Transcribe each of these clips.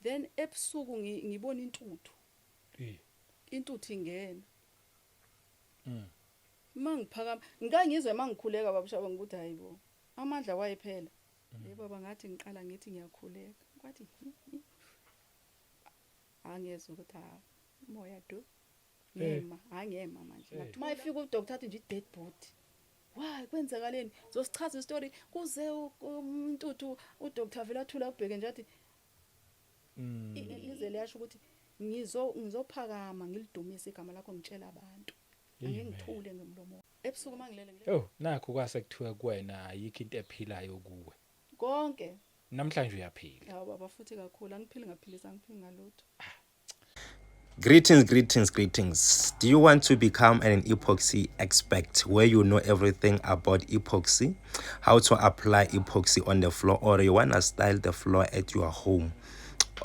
Then ebusuku ngibona intuthu. Intuthu ingena. Mangiphakama ngangizwe mangikhuleka baba Shaba ngikuthi hayibo amandla wayephela. Yebo baba, ngathi ngiqala ngithi ngiyakhuleka. Kwathi hi, hi. Angezwa ukuthi ha moya do. Ngema, angema manje. Mayifika udoctor athi nje dead body. Why, kwenzakaleni? Zosichaza istory kuze umntuthu, udoctor vele athula ubheke nje athi lize liyasho ukuthi ngizophakama ngilidumise igama lakho, ngitshela abantu. Angeke ngithule ngomlomo. Ebusuku mangilele ngilele. Oh, nakho kwase kuthiwa kuwena ayikho into ephilayo kuwe. Konke. Namhlanje uyaphila. Hawu baba, futhi kakhulu angiphili ngaphilisa, angiphili ngalutho. Greetings, greetings, greetings. Do you want to become an epoxy expert where you know everything about epoxy, how to apply epoxy on the floor, or you want to style the floor at your home?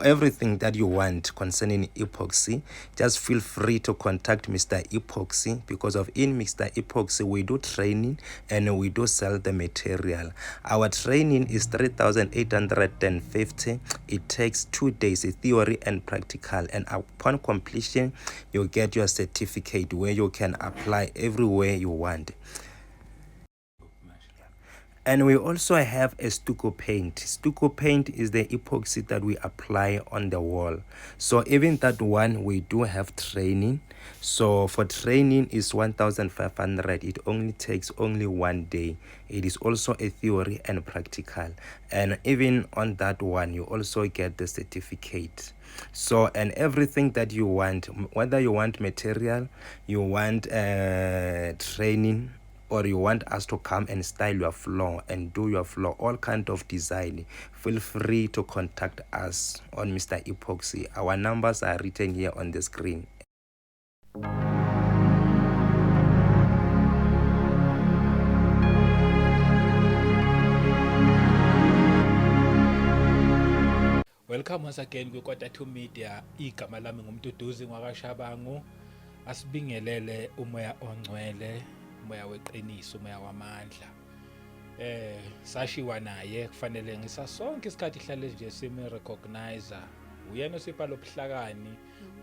Everything that you want concerning epoxy, just feel free to contact Mr. Epoxy, because of in Mr. Epoxy we do training and we do sell the material. Our training is 3,850. It takes 2 days, theory and practical, and upon completion you get your certificate where you can apply everywhere you want. And we also have a stucco paint. Stucco paint is the epoxy that we apply on the wall. So even that one, we do have training. So for training is 1,500. It only takes only 1 day. It is also a theory and practical. And even on that one, you also get the certificate. So, and everything that you want, whether you want material, you want training, or you want us to come and style your floor and do your floor, all kind of design, feel free to contact us on Mr. Epoxy. Our numbers are written here on the screen. Welcome once again kwi Quarter 2 Media. Igama lami nguMduduzi ngwakaShabangu. Asibingelele umoya ongcwele, umoya weqiniso, umoya wamandla. Sashiwa naye, kufanele ngisasonke isikhathi ihlale nje simi recognizer. Uyena osipha lobuhlakani,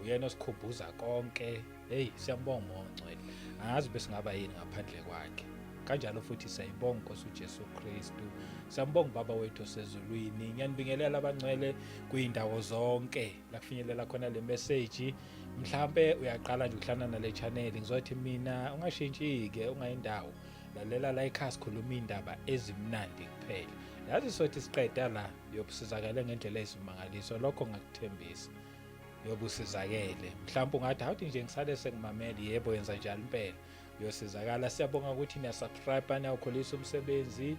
uyena osikhumbuza konke. Hey, siyambonga umoya ongcwele. Angazi besingaba yini ngaphandle kwakhe. Kanjalo futhi siyayibonga Nkosi uJesu Kristu. Siyambonga Baba wethu osezulwini. Ngiyanibingelela abangcwele kuyindawo zonke la kufinyelela khona le message. Mhlambe uyaqala nje ukuhlangana nale channel, ngizothi mina ungashintshi-ke, ungayindawo. Lalela la ekhaya sikhuluma indaba ezimnandi kuphela. Yazi sothi siqeda la yobusizakele ngendlela esimangaliso, lokho ngakuthembisa. Yobusizakele. Mhlawumbe ungathi awuthi nje ngisale sengimamele, yebo yenza njalo impela. Uyosizakala. Siyabonga ukuthi niya subscribe, niyawukholisa umsebenzi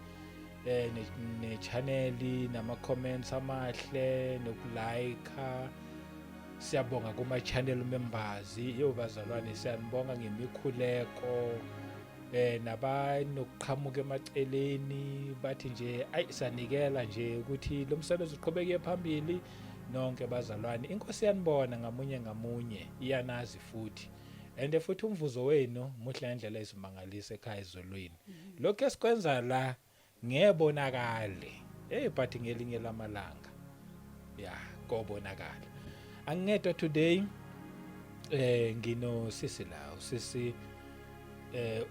ne channel, nama comments amahle nokulike. Siyabonga kuma channel members, yebo bazalwane siyanibonga ngemikhuleko nabanokuqhamuka emaceleni bathi nje ayi sanikela nje ukuthi lo msebenzi uqhubeke phambili. Nonke bazalwane inkosi iyanibona ngamunye ngamunye, iyanazi futhi. And futhi umvuzo wenu muhle ngendlela ezimangalisa ekhaya ezulwini. Lokho esikwenza la ngebonakale. Hey, but ngelinye lamalanga ya kobonakala. Angingedwa today, ngino sisi la, usisi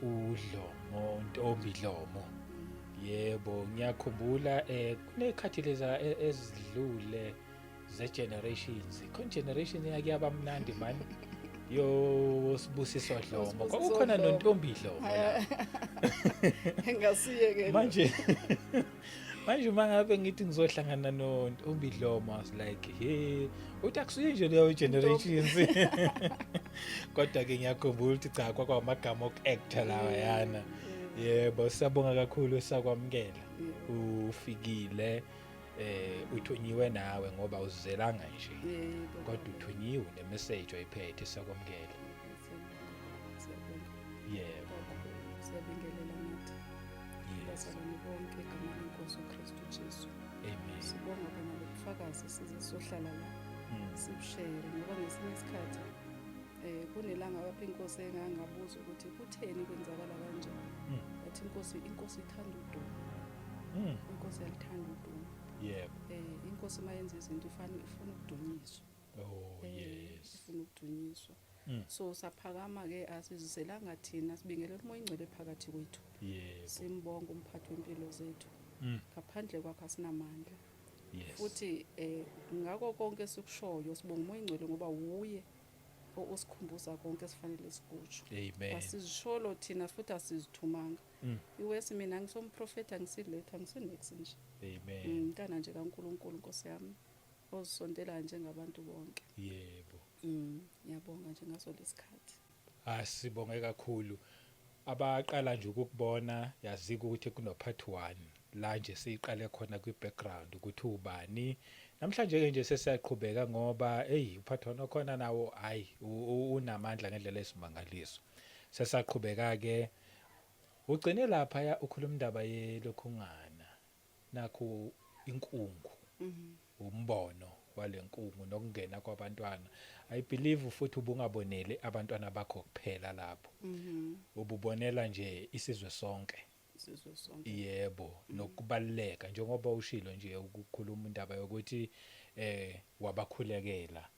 uDlomo, Ntombi Dlomo. Yebo, ngiyakhumbula kunekhathi leza ezidlule ze generations. Khona generation eyake yaba mnandi man. Yo Sibusiso Dlomo. Kwakukhona noNtombi Dlomo. Ngasiye ke. Manje uma ngabe ngithi ngizohlangana noNtombi Dlomo, I was like, hey, uthi akusuye nje leyo generations. Kodwa ke ngiyakhumbula ukuthi cha kwakwamagama okuactor lawa yana. Yebo, siyabonga kakhulu, sakwamukela. Ufikile uthunyiwe nawe ngoba uzizelanga nje. Kodwa uthunyiwe nemessage oyiphethe, siyakwamukela. Yebo. Siyabingelela nathi. Bazalwane bonke egameni lenkosi uKristu Jesu. Amen. Sibonga bona lobufakazi size sizohlala la. Sibushare ngoba ngesinye isikhathi kunelanga lapho inkosi engangabuza ukuthi kutheni kwenzakala kanje. Yathi inkosi ithanda udumo. Inkosi yalithanda udumo. Yebo. Inkosi mayenza izinto ifuna ukudunyiswa. Oh, yes. Ifuna ukudunyiswa. So saphakama ke, asizizelanga thina, sibingelela uMoya oNgcwele phakathi kwethu. Simbonga umphathi wempilo zethu. Ngaphandle kwakhe asinamandla. Futhi ngako konke esikushoyo sibonga uMoya oNgcwele ngoba wuye osikhumbuza konke esifanele sikusho. Amen. Asizisholo thina futhi asizithumanga. Iwesi mina ngisomprofeti, angisiletha, ngisinex nje. Amen. Umntana nje kaNkuluNkulu, Nkosi yami, ozisondela njengabantu bonke. Ngiyabonga nje ngaso lesikhathi. Asibonge kakhulu. Abaqala nje ukukubona yazika ukuthi kuno part 1 la nje siqale khona kwi background ukuthi ubani. Namhlanje ke nje sesiyaqhubeka ngoba hey, upart 1 okhona nawo hayi unamandla ngendlela esimangaliso. Sesaqhubeka ke, ugcine lapha ya ukhuluma indaba yelokhungana nakho inkungu, umbono walenkungu nokungena kwabantwana. I believe futhi ubungaboneli abantwana bakho kuphela lapho, ububonela nje isizwe sonke. Isizwe sonke. Yebo, nokubaluleka njengoba ushilo nje ukukhuluma indaba yokuthi wabakhulekela,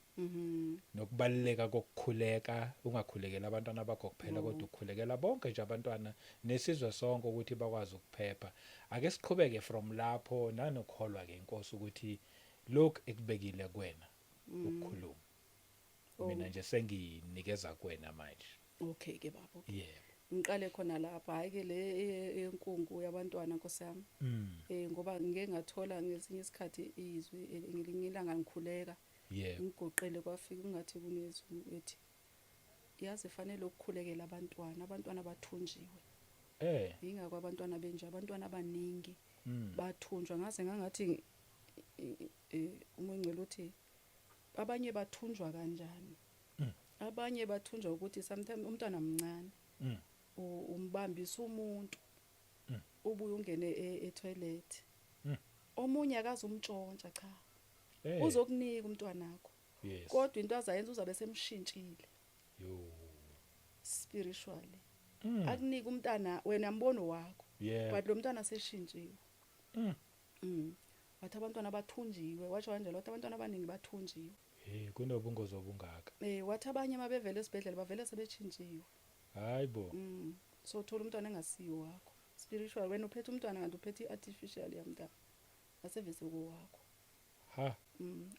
nokubaluleka kokukhuleka, ungakhulekela abantwana bakho kuphela, kodwa ukukhulekela bonke nje abantwana nesizwe sonke ukuthi bakwazi ukuphepha. Ake siqhubeke from lapho nanokholwa ke inkosi ukuthi lokhu ekubekile kuwena ukukhuluma. Mina nje senginikeza kuwena manje. Okay ke baba. Yebo. Ngiqale khona lapha, hayi ke le yenkungu yabantwana, Nkosi yami. Ngoba ngike ngathola ngesinye isikhathi izwi, ngelinye ilanga ngikhuleka. Ngigoqele, kwafika ungathi kunezwi ethi yazi fanele ukukhulekela abantwana, abantwana bathunjiwe. Ingakho abantwana benje, abantwana abaningi bathunjwa. Ngaze ngangathi uMoya oNgcwele uthi abanye bathunjwa kanjani? Abanye bathunjwa ukuthi sometimes umntwana mncane. Umbambisa umuntu. Ubuye ungene e-toilet. Omunye akaze umtshontsha, cha. Uzokunika umntwana wakho. Kodwa into azayenza uzabe semshintshile. Yo. Spiritually. Akunika umntana wena mbono wakho. But lo mntwana seshintshiwe. Wathi abantwana bathunjiwe, washo kanjalo, wathi abantwana abaningi bathunjiwe. Hey, kunobungozi obungaka. Wathi abanye mabevele esibhedlela bavele sebetshintshiwe. Hayibo. So uthola umntwana engasiyo wakho. Spiritual, wena uphethe umntwana kanti uphethe i-artificial yamntana. Asevese kowakho. Ha.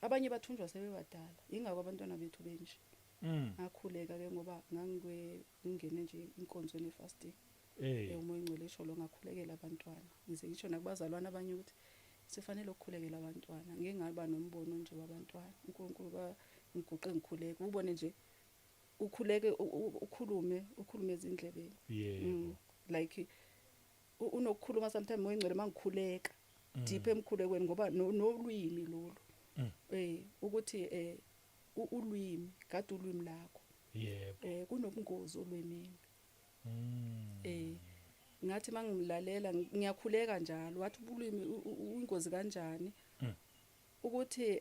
Abanye bathunjwa sebebadala. Ingakho abantwana bethu benje. Ngakhuleka ke ngoba ngangikwe ngingene nje inkonzo ne-fasting. UMoya oNgcwele esho lo ngakhulekela abantwana. Ngize ngisho nakubazalwane abanye ukuthi sifanele ukukhulekela abantwana. Ngike ngaba nombono nje wabantwana. uNkulunkulu ba ngiguqe ngikhuleke. Ubone nje ukhuleke, ukhulume, ukhulume ezindlebeni. Like unokukhuluma sometimes uMoya oNgcwele mangikhuleka. Deep emkhulekweni ngoba nolwimi lolu. Ukuthi ulwimi, gada ulwimi lakho. Kunobungozi olwimini. Ngathi mangilalela ngiyakhuleka njalo, wathi ulwimi uyingozi kanjani? Ukuthi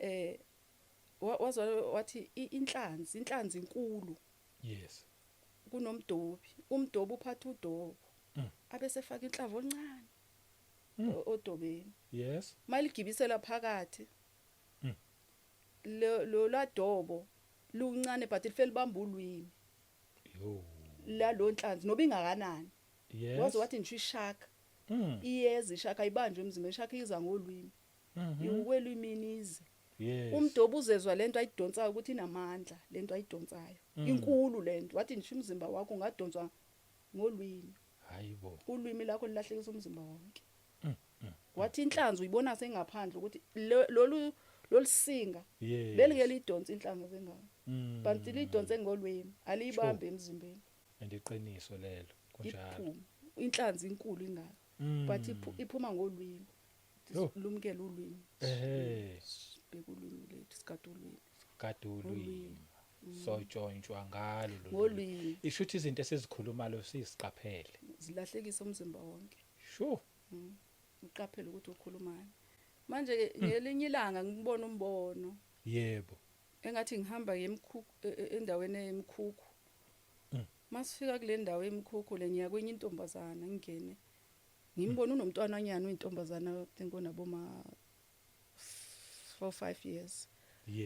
wazwa wathi inhlanzi inkulu. Kunomdobi, umdobi uphatha udobo. Abese faka inhlamvu oncane odobeni. Maligibisela phakathi. Lo ladobo luncane but lifike libamba ulwimi. Yo. La lo nhlanzi noba ingakanani. Waze wathi nje ishaka. Iyeza ishaka, ayibanjwe emzimbeni, ishaka iza ngolwimi. Iwelwimini ize. Umdobi uzezwa lento ayidonsayo ukuthi inamandla, lento ayidonsayo. Inkulu lento. Wathi nje umzimba wakho ungadonswa ngolwimi. Hayibo. Ulwimi lakho lilahlekisa umzimba wonke. Wathi inhlanzi uyibona sengaphandle ukuthi lolu lolusinga belike lidonsa inhlanzi sengaka. Kanti lidonse ngolwimi, aliyibambi emzimbeni. Andiqiniso lelo, kunjalo. Iphuma inhlanzi inkulu ingaka. But iphuma ngolwimi. Yo. Lumkele ulwimi. Sibheke ulwimi lethu, sigade ulwimi. Sigade ulwimi. Ulwimi. Sotshontshwa ngalo lolu Ngolwimi. lwimi. Isho ukuthi izinto esizikhuluma lo siziqaphele. Zilahlekisa umzimba wonke. Uqaphele ukuthi ukhulumani. Manje ke ngelinye ilanga ngibona umbono. Engathi ngihamba endaweni emkhukhu. Masifika kule ndawo emkhukhu le ngiya kwenye intombazana ngingene. Ngimbona unomntwananyana uyintombazana, I think onabo ma 4 5 years.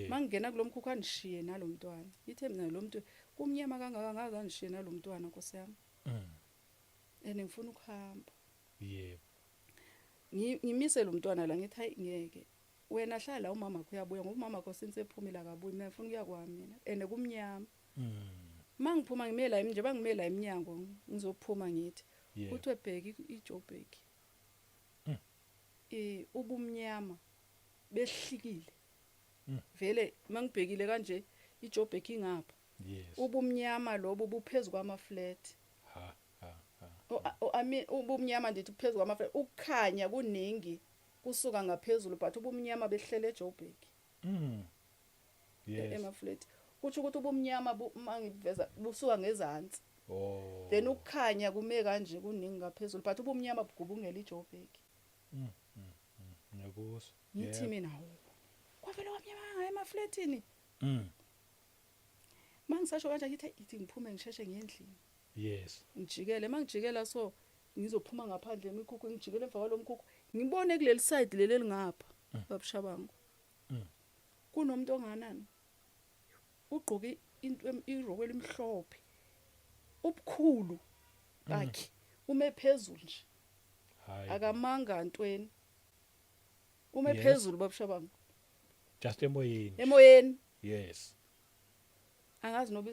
Mangingena kulomkhukhu anishiye nalomntwana, ithe mina lo muntu kumnyama kangaka, ngaze anishiye nalomntwana, nkosi yami. And ngifuna ukuhamba. Ngimise lo mntwana la, ngithi hayi, ngeke, wena hlala, umama wakho uyabuya, ngoba umama wakho since ephumile akabuyi, mina ngifuna ukuya kwami mina and kumnyama. Mangiphuma ngime la nje, bangime la eminyango, ngizophuma ngithi kuthiwe bheki iJoburg. Ubumnyama behlikile. Vele mangibhekile kanje, iJoburg ingapha. Ubumnyama lobu buphezulu kwama flat. Ha ha ha. I mean, ubumnyama ndithi phezulu kwama flat, ukukhanya kuningi kusuka ngaphezulu, but ubumnyama behlele eJoburg. Ema flat. Kuthi ukuthi ubumnyama mangiveza busuka ngezansi. Then ukukhanya kume kanje kuningi ngaphezulu, but ubumnyama bugubungela iJoburg. Ngiyakuzwa. Ngithi mina, hawu, kwavele kwamnyama kangaka emafletini. Mangisasho kanje, ngithi ithi ngiphume ngisheshe ngiye endlini. Ngijikele, mangijikela so ngizophuma ngaphandle emikhukhu, ngijikele emva kwalomkhukhu, ngibone kuleli side leli elingapha, babushabangu. Kunomuntu onganani? Ugqoke into irokwe elimhlophe. Ubukhulu bakhe ume phezulu nje. Hayi. Akamanga ntweni. Ume phezulu, babushabangu. Just emoyeni. Emoyeni. Angazi noba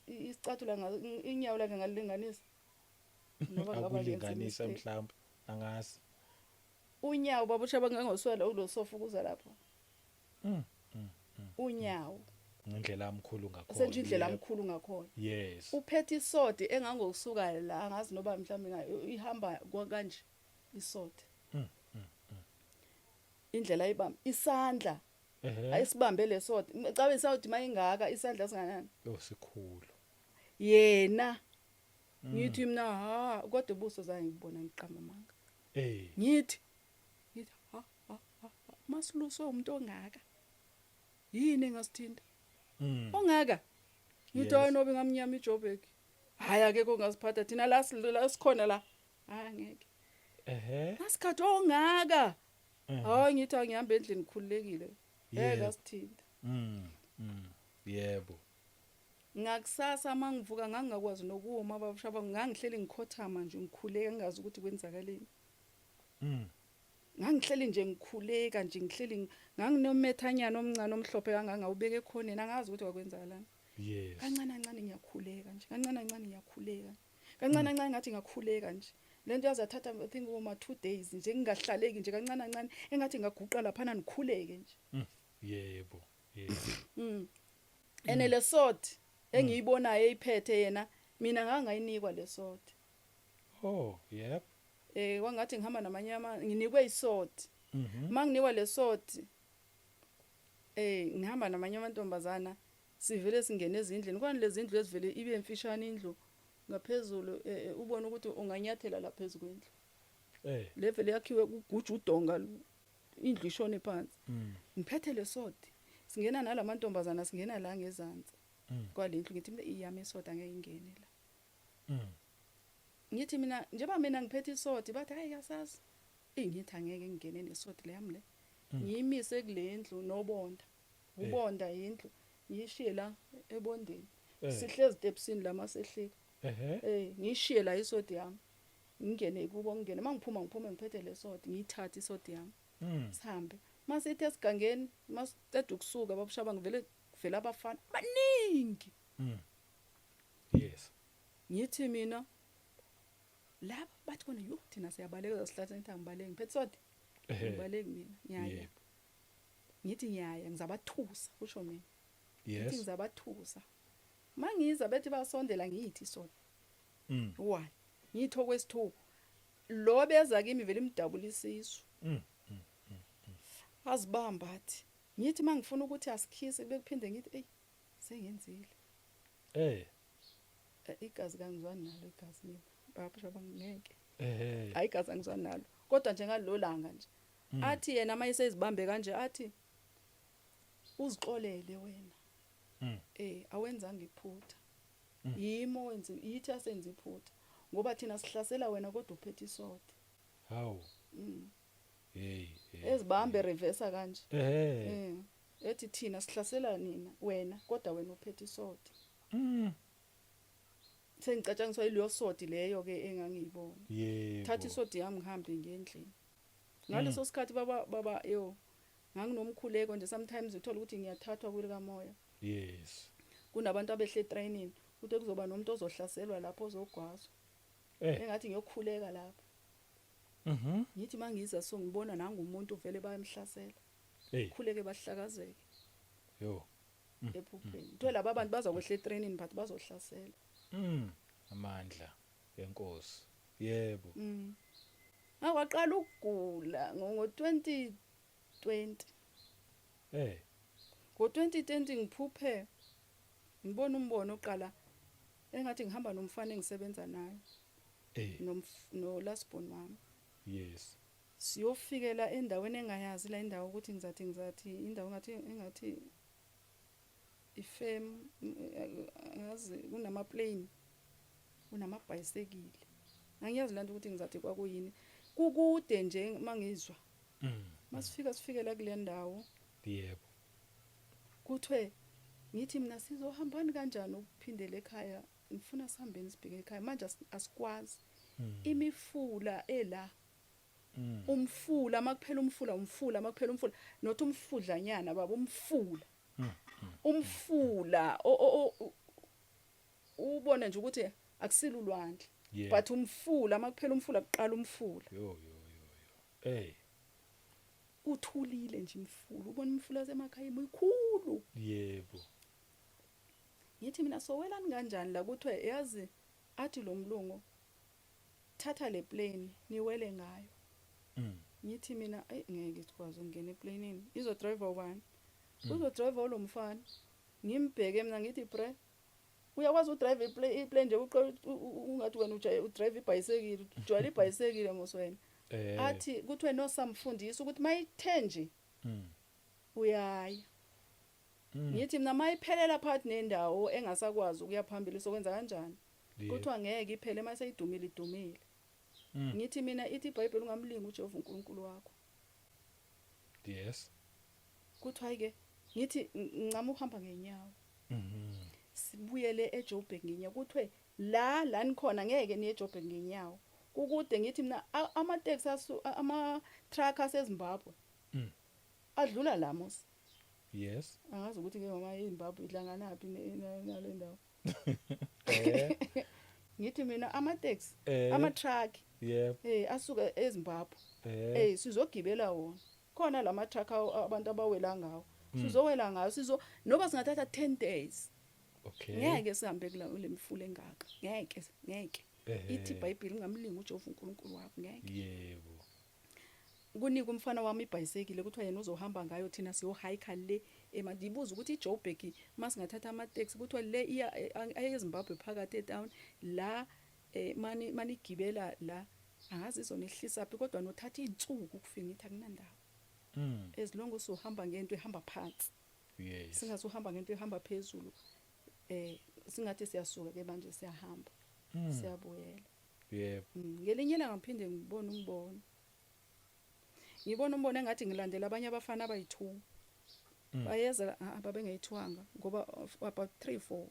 isicathulo inyawo lakhe ngalilinganisa. Noba ngaba ngenza Akulinganisa i-mistake. Mhlawumbe angazi. Unyawo, babushabangu, ngangoswela ulo sofa ukuza lapho. Unyawo. Ngendlela amkhulu ngakhona. Senje indlela amkhulu ngakhona. Uphethe isodi engangokusuka la, angazi noba mhlawumbe ihamba kanje isodi. Indlela ayibamba isandla ayisibambe lesodi. Cabe isodi mayingaka, isandla singanani? Oh, sikhulu. Yena ngithi mina ha, kodwa ubuso zange ngibona, ngiqamba amanga. Ngithi ha ha ha ha, masiluswe umuntu ongaka, yini engasithinta? Ongaka, ngithi hayi, nobe ngamnyama iJoburg, hayi, akekho ongasiphatha thina la la sikhona la, hayi, angeke. Ngasikhathi ongaka, hayi, ngithi angihamba endlini ngikhululekile, ngeke asithinta. Yebo. Ngakusasa mangivuka ngangingakwazi nokuma, babashaba, ngangihleli ngikhothama nje ngikhuleka, ngingazi ukuthi kwenzakaleni. Ngangihleli nje ngikhuleka nje, ngihleli nganginomethanyana omncane omhlophe kangangawubeka ekhoneni, angazi ukuthi kwakwenzakalani. Kancane kancane ngiyakhuleka nje, kancane kancane ngiyakhuleka, kancane kancane, ngathi ngakhuleka nje lento yaze yathatha, I think, uma 2 days nje ngingahlaleki nje, kancane kancane engathi ngaguqa laphana nikhuleke nje. Yebo. Yebo. Ene le sword engiyibonayo eyiphethe yena, mina ngangayinikwa le sword. Oh, yep. Kwangathi ngihamba namanye ama nginikwe isword. Manginikwa le sword, ngihamba namanye amantombazana, sivele singene ezindlini kwani lezi zindlu ezivele ibe mfishane indlu ngaphezulu, ubone ukuthi unganyathela lapha phezulu kwendlu. Levele yakhiwe kuguja udonga, indlu ishone phansi. Ngiphethe le sword, singena nalamantombazana, singena la ngezansi kwalendlu, ngithi mina iyami isword angeke ingene la. Ngithi mina njengoba mina ngiphethe isword, bathi hayi, asazi, ngithi angeke ngingene nesword leyami le. Ngiyimise kulendlu nobonda, ubonda indlu, ngiyishiye la ebondeni. Sihlezi ezitepsini la masehlika. Ngiyishiye la isword yami, ngingene kubo, ngingene, mangiphuma ngiphume ngiphethe le sword, ngiyithathe isword yami. Sihambe, masithi esigangeni, masiqeda ukusuka, babushaba, ngivele kuvela abafana baningi. Ngithi mina laba bathi kona, yo, thina siyabaleka, sihlahla, ngithi angibaleki, ngiphethe sword. Ngibaleki mina, ngiyaya. Ngithi ngiyaya, ngizabathusa, kusho mina. Ngithi ngizabathusa, mangiza bethi basondela, ngiyithi isword. One, ngithi okwesithu lo beza kimi vele imdabula isisu. Azibamba athi, ngithi mangifuna ukuthi asikhise, bekuphinde ngithi ey, sengenzile. Igazi kangizwani nalo igazi mina, baba, ngeke. Hayi, igazi angizwani nalo, kodwa nje ngalelo langa nje, athi yena mayesezibambe kanje, athi uzixolele wena. Awenzanga iphutha. Yimo wenze, yithi asenze iphutha, ngoba thina sihlasela wena kodwa uphethe isword. Hawu. Hey, hey. Ezibambe reverse kanje. Ethi thina sihlasela nina wena, kodwa wena uphethe isword. Sengicatshangiswa yileyo sword leyo ke engangiyibona. Thatha isword yami ngihambe ngendlini. Ngaleso sikhathi, baba, yo, nganginomkhuleko nje. Sometimes uthola ukuthi ngiyathathwa kwelikamoya. Kunabantu abehle etrainini, kuthi kuzoba nomuntu ozohlaselwa lapho, ozogwazwa. Engathi ngiyokhuleka lapho. Ngithi mangiza so ngibona nangumuntu vele bayamhlasela. Khuleke bahlakazeke. Ephupheni. Kuthiwa laba bantu bazokwehla etrainini, but bazohlasela. Amandla enkosi. Yebo. Ngakwaqala ukugula ngo-2020. Ngo-2020 ngiphuphe ngibona umbono oqala engathi ngihamba nomfana engisebenza naye, no last born wami. Siyofikela endaweni engayazi la indawo, ukuthi ngizathi indawo engathi ifem, ngazi kunama plane, kunamabhayisekile. Angiyazi lanto ukuthi ngizathi kwakuyini. Kukude nje mangizwa. Masifika sifikela kule ndawo, kuthiwe, ngithi mina, sizohambani kanjani ukuphindela ekhaya? Ngifuna sihambeni sibheke ekhaya manje, asikwazi. Imifula ela, umfula makuphela umfula, umfula makuphela umfula, not umfudlanyana baba, umfula, umfula ubone nje ukuthi akusilo ulwandle, but umfula makuphela umfula kuqala umfula. Yo yo yo yo. Uthulile nje imfula, ubona imfula semakhaya ikhulu. Ngithi mina, sowelani kanjani la? Kuthiwe, yazi, athi lo mlungu, thatha le plane niwele ngayo. Ngithi mina, ayi, ngeke sikwazi ukungena eplanini. Izodrive ubani? Uzodrive lo mfana. Ngimbheke mina, ngithi, bre, uyakwazi udrive iplane nje, ungathi wena udrive ibhayisekile, ujwayele ibhayisekile mos wena. Athi kuthiwe nosamfundisa ukuthi mayithe nje uyaya. Ngithi mina, mayiphelela phakathi nendawo engasakwazi ukuya phambili, sokwenza kanjani? Kuthiwa ngeke iphele, mase idumile idumile. Ngithi mina, ithi iBhayibheli, ungamlingi uJehova uNkulunkulu wakho. Kuthiwa ke, ngithi ngincama ukuhamba ngenyawo. Sibuyele eJoburg ngenyawo. Kuthiwe la la nikhona ngeke niye eJoburg ngenyawo. Kukude. Ngithi mina, amateksi asu ama truck aseZimbabwe adlula la mos. Angazi ukuthi ke mama iZimbabwe ihlanganaphi nale ndawo. Ngithi mina, amateksi, ama truck asuka eZimbabwe. Sizogibela wona. Khona lama truck abantu abawela ngawo. Sizowela ngayo, sizo noba singathatha 10 days. Ngeke sihambe kula lemfula engaka. Ngeke, ngeke. Ithi iBhayibheli, ungamlingi uJehova uNkulunkulu wakho, ngeke. Kunika umfana wami ibhayisekile, kuthiwa yena uzohamba ngayo, thina siyohike le emandibuza ukuthi iJoburg masingathatha ama-taxi, kuthiwa le iya eZimbabwe phakathi etown la, mani manigibela la, angazi izonehlisa phi, kodwa nothatha izinsuku ukufika. Ngithi akunandawo, as long usuhamba ngento ehamba phansi. Singaze uhamba ngento ehamba phezulu. Singathi siyasuka ke manje, siyahamba, siyabuyela. Ngelinye ilanga ngiphinde ngibone umbono, ngibona umbono engathi ngilandela abanye abafana abayi-2. Bayeza, ah, babengeyithiwanga ngoba about 3 4.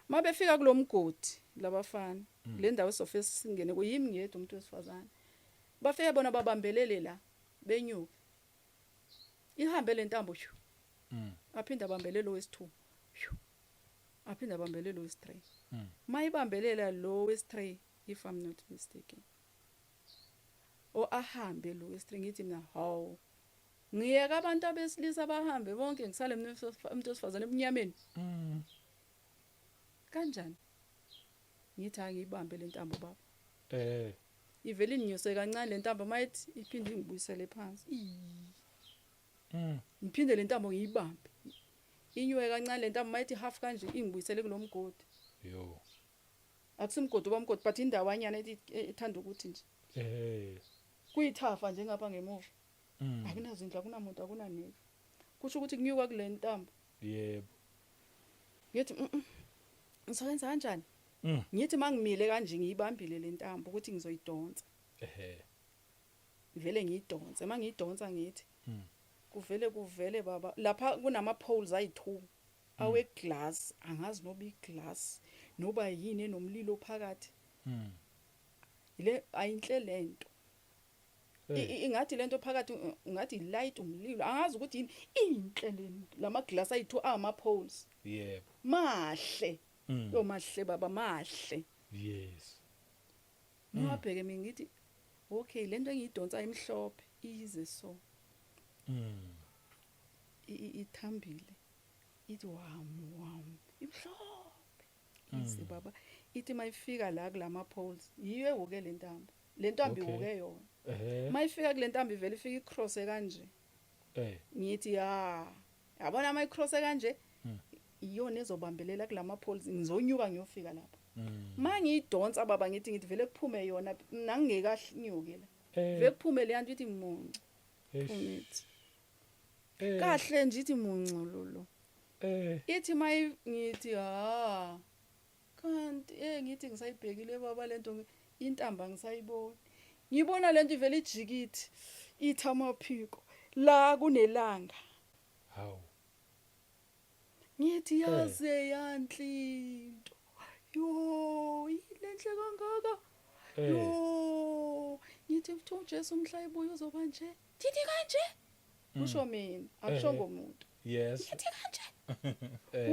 Mabefika kulomgodi labafana, le ndawo esofike singene kuyimi ngedwa umuntu wesifazane, bafike bona babambelele la, benyuke, ihambe le ntambo shu. Aphinde abambelele wesi-2 shu, aphinde abambelele wesi-3. Mayibambelela lo wesi-3, if I'm not mistaken, o ahambe lo wesi-3. Ngithi mina, hawu, ngiyeka abantu abesilisa bahambe bonke, ngisale mina umuntu wesifazane ebumnyameni. Kanjani? Ngithi angiyibambe le ntambo, baba. Ivele inyuse kancane le ntambo, mayithi iphinde ingibuyisele phansi. Ii. Ngiphinde le ntambo ngiyibambe, inyuke kancane le ntambo, mayithi half kanje, ingibuyisele kulo mgodi. Yo. Akusimgodi obamgodi, but indawanyana ethi ethanda ukuthi nje kuyithafa nje ngapha ngemuva. Akunazindlu, akunamuntu, akunaneki, kusho ukuthi kunyuka kule ntambo. Ngithi, ngizokwenza kanjani?" Ngithi mangimile kanje, ngiyibambile le ntambo ukuthi ngizoyidonsa. Ngivele ngiyidonse, uma ngiyidonsa ngithi kuvele kuvele baba lapha kunama poles ayi2 awe glass, angazi noba iglass noba yini enomlilo phakathi. Le ayinhle lento. Ingathi lento phakathi ungathi light umlilo, angazi ukuthi yini, inhle lento. Lama glass ayi2 ama poles. Mahle. Yo mahle baba, mahle. Ngiwabheke mina ngithi okay, lento engiyidonsa imhlophe ize so. Ithambile. Ithi wam wam. Imhlophe. Ize baba. Ithi mayifika la kulama poles, yiyo ewuke le ntambo. Le ntambo iwuke yona. Mayifika kule ntambo ivele ifike icross kanje. Ngithi ya. Yabona mayicross kanje? Iyona ezobambelela kulama poles, ngizonyuka ngiyofika lapha. Mangiyidonsa baba ngithi vele kuphume yona, nangingekanyuki la. Vele kuphume le yanto ithi muncu. Ngithi. Kahle nje ithi muncu lolo. Ithi mayi ngithi ha. Kanti ngithi ngisayibhekile baba lento, intamba ngisayibona. Ngibona lento ivele ijikithi ithi amaphiko la kunelanga. Hawu. Ngithi yaze yanhle into. Yo, ilenhle kangaka. Yo, ngithi futhi uJesu umhla ebuya uzoba nje. Ngithi kanje. Kusho mina, akusho ngomuntu. Ngithi kanje.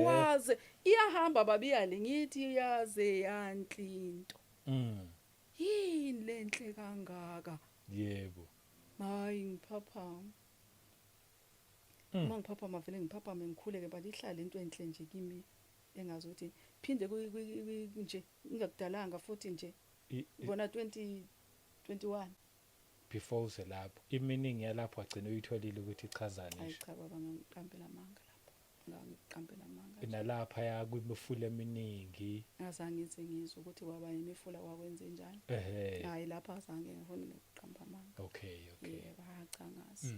Waze iyahamba babiyale ngithi yaze yanhle into. Yini lenhle kangaka? Yebo. Hayi ngiphaphama. Uma ngiphaphama vele ngiphaphame ngikhuleke, but ihlale into enhle nje kimi engazi ukuthi phinde nje ngingakudalanga futhi nje bona 2021. Before uze lapho, iminingi yalapho wagcina uyitholile ukuthi ichazani nje? Hayi cha baba, ngangiqambela amanga lapho. Ngangiqambela amanga. Nalapha ya kwimifula eminingi. Azange ngize ngizwe ukuthi kwaba imifula kwakwenze njani. Hayi lapha azange ngifune nokuqamba amanga. Okay. Yebo, cha ngazi.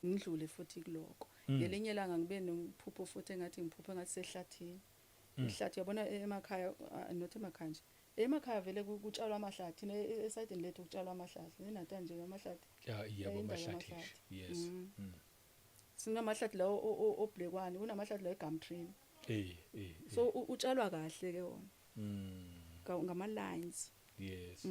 Ngidlule futhi kuloko. Ngelinye ilanga ngibe nomphupho futhi engathi ngiphuphe ngathi sehlathini. Ihlathi yabona emakhaya, not emakhaya nje. Emakhaya vele kutshalwa amahlathi, esayidini lethu kutshalwa amahlathi. ENatal nje amahlathi. Yebo, amahlathi. Yes. Sinamahlathi lawo oblekwane, kunamahlathi la eGumtree. So utshalwa kahle ke wona. Ngama lines. Yes.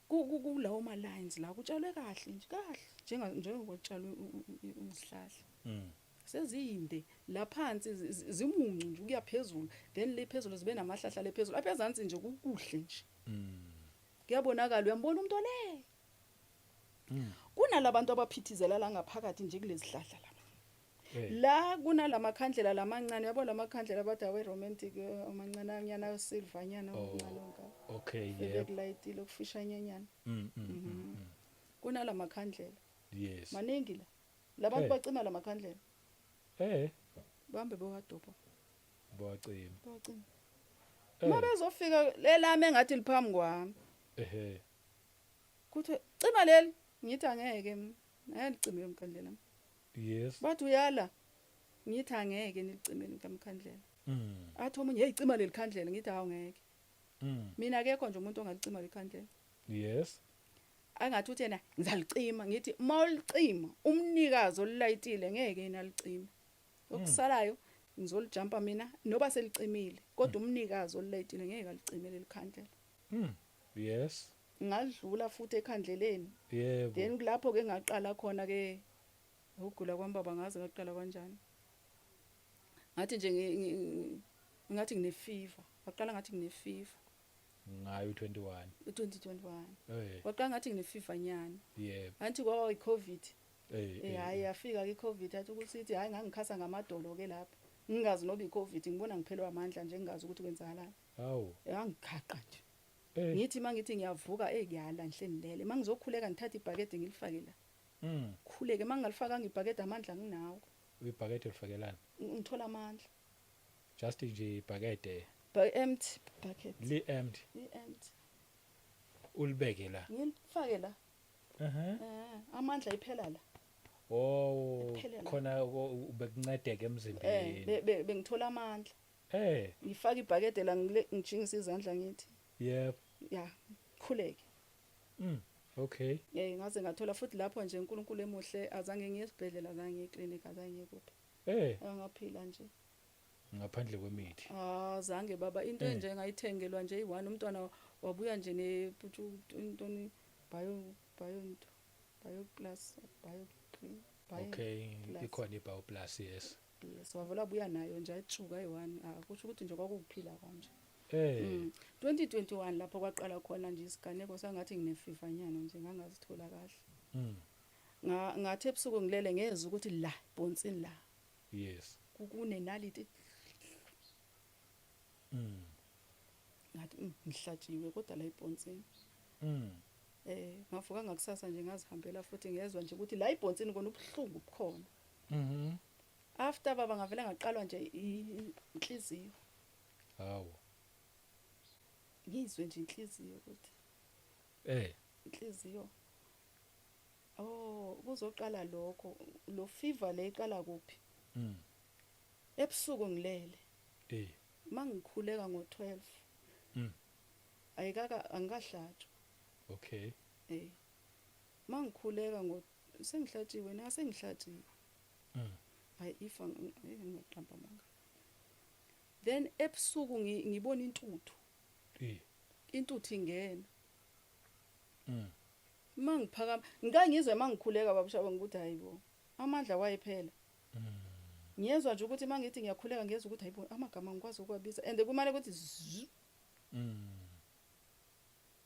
Kulawo ma lines la kutshalwe kahle nje, kahle njengoba kutshalwe izihlahla. Sezinde la phansi zimuncu nje ukuya phezulu, then le phezulu zibe namahlahla le phezulu. Apha ezantsi nje kukuhle nje. Kuyabonakala uyambona umuntu ole. Kunalabantu abaphithizela la ngaphakathi nje kulezihlahla lapha. La kunalamakhandlela lamancane, yabo lamakhandlela bathi awe romantic amancane anyana silver nyana okuncane onke. Okay, yebo. Bekulayitile okufishanyanyana. Kunalamakhandlela. Yes. Maningi la. Labantu bacima lamakhandlela. Bambe bewadobha. Bawacima. Bawacima. Uma bezofika lelami engathi liphambi kwami. Kuthi cima leli, ngithi angeke mina. Ayalicime umkhandlela. Yes. Bathi uyala. Ngithi angeke nilicime umkhandlela. Athi omunye hey cima leli khandlela, ngithi hawu ngeke. Mina akekho nje umuntu ongalicima lekhandlela. Yes. Angathi uthi yena ngizalicima, ngithi mawulicima umnikazi olilayitile ngeke yena alicime. Okusalayo ngizolijumpa mina noba selicimile, kodwa umnikazi olilayitile ngeke alicime leli khandlela. Yes. Ngadlula futhi ekhandleleni. Yebo. Then kulapho ke ngaqala khona ke ukugula kwami baba, ngaze ngaqala kanjani. Ngathi nje ngathi ngine fever. Waqala ngathi ngine fever. Ngayo 21. 2021. Waqala ngathi ngine fever nyana. Yebo. Anthi kwaba iCovid. Hayi yafika ke iCovid athi ukuthi hayi ngangikhasa ngamadolo ke lapha. Ngingazi noba iCovid, ngibona ngiphelwa amandla nje ngingazi ukuthi kwenzakalani. Hawu. Yangikhaqa nje. Ngithi mangithi ngiyavuka kuyala ngihle ngilele. Mangizokhuleka ngithatha ibhakede ngilifake la. Khuleke mangingalifakanga ibhakede amandla nginawo. Ibhakede ulifakelana? Ngithola amandla. Just nje ibhakede. Empty bucket. Li empty. Li empty. Ulibeke la. Ngilifake la. Amandla iphela la. Oh, khona ubekuncedeka emzimbeni. Bengithola amandla. Ngifaka ibhakede la ngijingisa izandla ngithi. Yebo. Ya, khuleke. Ngaze ngathola futhi lapho nje uNkulunkulu emuhle, azange ngiye esibhedlela, azange ngiye eclinic, azange ngiye kuphi. Ngaphila nje. Ngaphandle kwemithi. Ah, zange baba, into enje ngayithengelwa nje iyi-one, umntwana wabuya nje neputshu intoni, bio bio nto, bio plus, bio clean, bio plus. Ikhona i-bio plus, yes. Yes, wavela wabuya nayo nje ayitshuka eyi-one. Ah, kusho ukuthi nje kwakuwuphila kwami nje. 2021 lapho kwaqala khona nje isiganeko sangathi nginefivanyana nje, ngangazithola kahle. Ngathi ebusuku ngilele ngezwa ukuthi la bhonsini la kunenaliti. Ngathi ngihlatshiwe kodwa la ibhonsini. Ngavuka ngakusasa nje ngazihambela futhi ngezwa nje ukuthi la ibhonsini kona ubuhlungu bukhona. After baba ngavela ngaqalwa nje inhliziyo. Hawu. Ngizwe nje inhliziyo ukuthi inhliziyo. Oh, kuzoqala lokho, lo fever le iqala kuphi? Ebusuku ngilele. Mangikhuleka ngo12. Ayikaka, angikahlatshwa. Mangikhuleka ngo sengihlatshiwe na sengihlatshiwe. Hayi, if ngingaqamba amanga. Then ebusuku ngibona intuthu. Intuthu ingena. Mangiphakama, ngikangizwe mangikhuleka babusha ukuthi hayibo, amandla wayephela. Ngiyezwa nje ukuthi mangithi ngiyakhuleka ngiyezwa ukuthi hayibo, amagama ngikwazi ukuwabiza and kumele ukuthi zzz.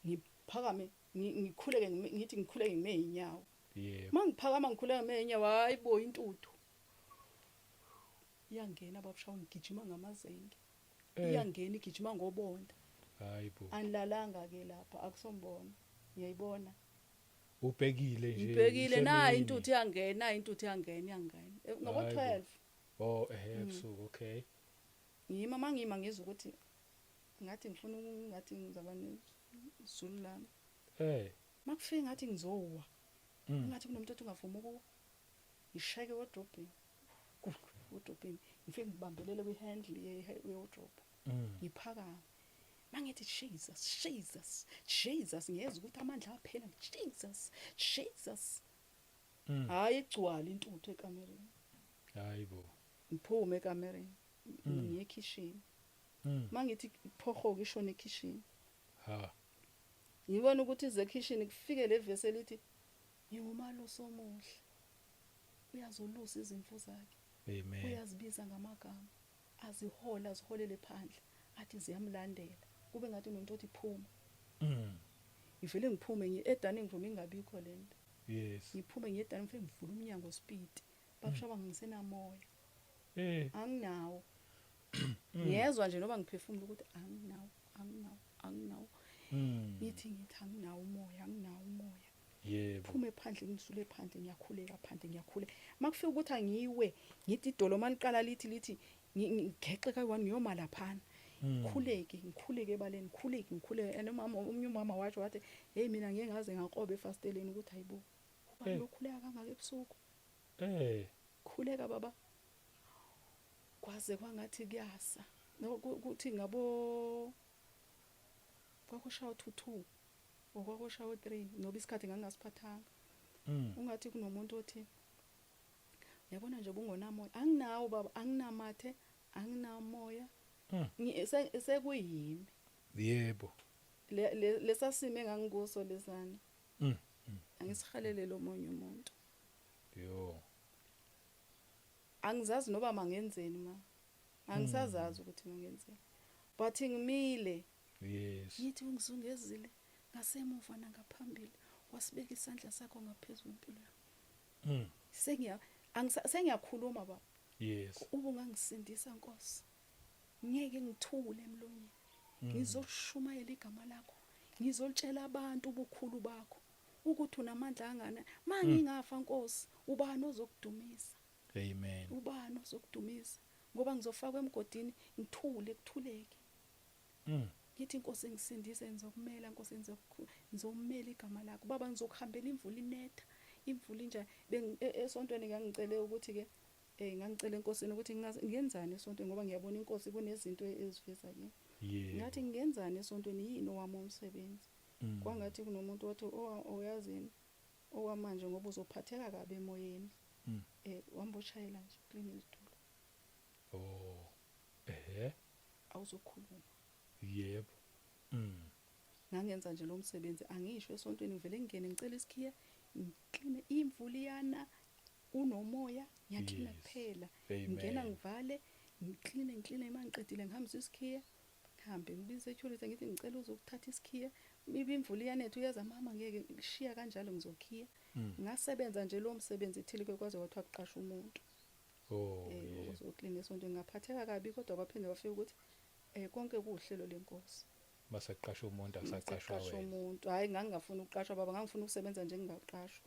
Ngiphakame, ngikhuleke, ngithi ngikhuleke ngime inyawo. Mangiphakama ngikhuleka ngime inyawo, hayibo intuthu. Iyangena babusha ngigijima ngamazenge. Iyangena igijima ngobonda. Hayibo. Anilalanga ke lapha, akusombono. Ngiyayibona. Ubhekile nje. Ngibhekile na isemini. Intuthu iyangena, intuthu iyangena, iyangena. Ngabo Hayibo. 12. Oh, ebusuku, okay. Ngiyima mangima ngizwa ukuthi ngathi ngifuna ngathi ngizaba nezulu lami. Makufika ngathi ngizowa. Ngathi kunomuntu othi ungavuma ukuwa. Ngishayeke wardrobe. Wardrobe. Ngifike ngibambelele kwi-handle ye-wardrobe. Ngiphakame. Mangithi Jesus, Jesus, Jesus, ngiyezwa ukuthi amandla aphela. Jesus, Jesus. Hayi, igcwala intuthu ekamereni. Hayibo. Ngiphume ekamereni. Ngiye ekhishini. Mangithi phoho ngishone ekhishini. Ha. Ngibona ukuthi ize ekhishini kufike le verse elithi ngingumalusi omuhle. Uyazolusa izimvu zakhe. Amen. Uyazibiza ngamagama. Azihola, aziholele phandle. Athi ziyamlandela. Kube ngathi unomuntu othi phuma. Ngivele ngiphume ngiye e-dining room ingabikho lento. Ngiphume ngiye e-dining ngifike ngivule umnyango speed. Babusha bangisenamoya. Anginawo. Ngiyezwa nje noba ngiphefumula ukuthi anginawo, anginawo, anginawo. Ngithi anginawo umoya, anginawo umoya. Phume phandle, ngisule phandle, ngiyakhuleka phandle, ngiyakhuleka. Makufika ukuthi angiwe, ngithi idolo maliqala lithi ngigexe kayi-one ngiyoma laphana. Ngikhuleke, ngikhuleke ebaleni, ngikhuleke, ngikhuleke. And umama, omunye umama washo wathi, hey mina ngeke ngaze ngakroba efasiteleni ukuthi hayibo. Ubani lokhuleka kangaka ebusuku? Khuleka baba. Kwaze kwangathi kuyasa. No, kuthi ngabo kwakushaya 2 okwakushaya 3 noba isikhathi ngangasiphathanga. Ungathi kunomuntu othi yabona nje bungonamoya, anginawo baba, anginamathe, anginamoya. Sekuyimi. Lesasimo engangikuso lesana. Angisihalele lo munye umuntu. Angizazi noba mangenzeni ma. Angisazazi ukuthi mangenzeni. But ngimile. Ngithi ungizungezile ngasemuva nangaphambili, wasibeka isandla sakho ngaphezulu kwempilo yami. Sengiyakhuluma baba. Ube ungangisindisa Nkosi. Ngeke ngithule emlonyeni. Ngizoshumayela igama lakho. Ngizolitshela abantu ubukhulu bakho. Ukuthi unamandla angana. Mangingafa Nkosi, ubani ozokudumisa? Amen. Ubani ozokudumisa? Ngoba ngizofakwa emgodini ngithule kuthuleke. Ngithi Nkosi ngisindise, ngizokumela Nkosi, ngizomela igama lakho. Baba ngizokuhambela imvula inetha. Imvula injani? Esontweni ngangicele ukuthi ke ngangicela enkosini ukuthi ngenzani esontweni ngoba ngiyabona inkosi kunezinto eziveza kimi. Ngathi ngenzani esontweni, yini owami umsebenzi? Kwangathi kunomuntu othi, "Oh, uyazini okwamanje ngoba uzophatheka kabi emoyeni. Wahamba oshayela nje, clean izitulo." Oh, ehe. Awuzokhuluma. Yebo. Ngangenza nje lo msebenzi, angisho esontweni, ngivele ngingene, ngicela isikhiya, ngikline. Imvula iyana, unomoya, ngiyaklina kuphela. Ngingena, ngivale, ngikline, ngikline. Uma ngiqedile, ngihambise isikhiya, ngihambe ngibize security, ngithi ngicela uzokuthatha isikhiya. Ibe imvula iyanetha, uyeza, mama, ngeke ngishiya kanjalo, ngizokhiya. Ngasebenza nje lo msebenzi ithile, kwaze kwathiwa kuqasha umuntu uzoklina esontweni. Ngaphatheka kabi, kodwa kwaphinde kwafika ukuthi konke kuwuhlelo lenkosi. Mase kuqashwa umuntu, akusaqashwa Sekuqashwa wena. umuntu. Hhayi, ngangingafuni ukuqashwa, baba, ngangifuna ukusebenza nje ngingaqashwa.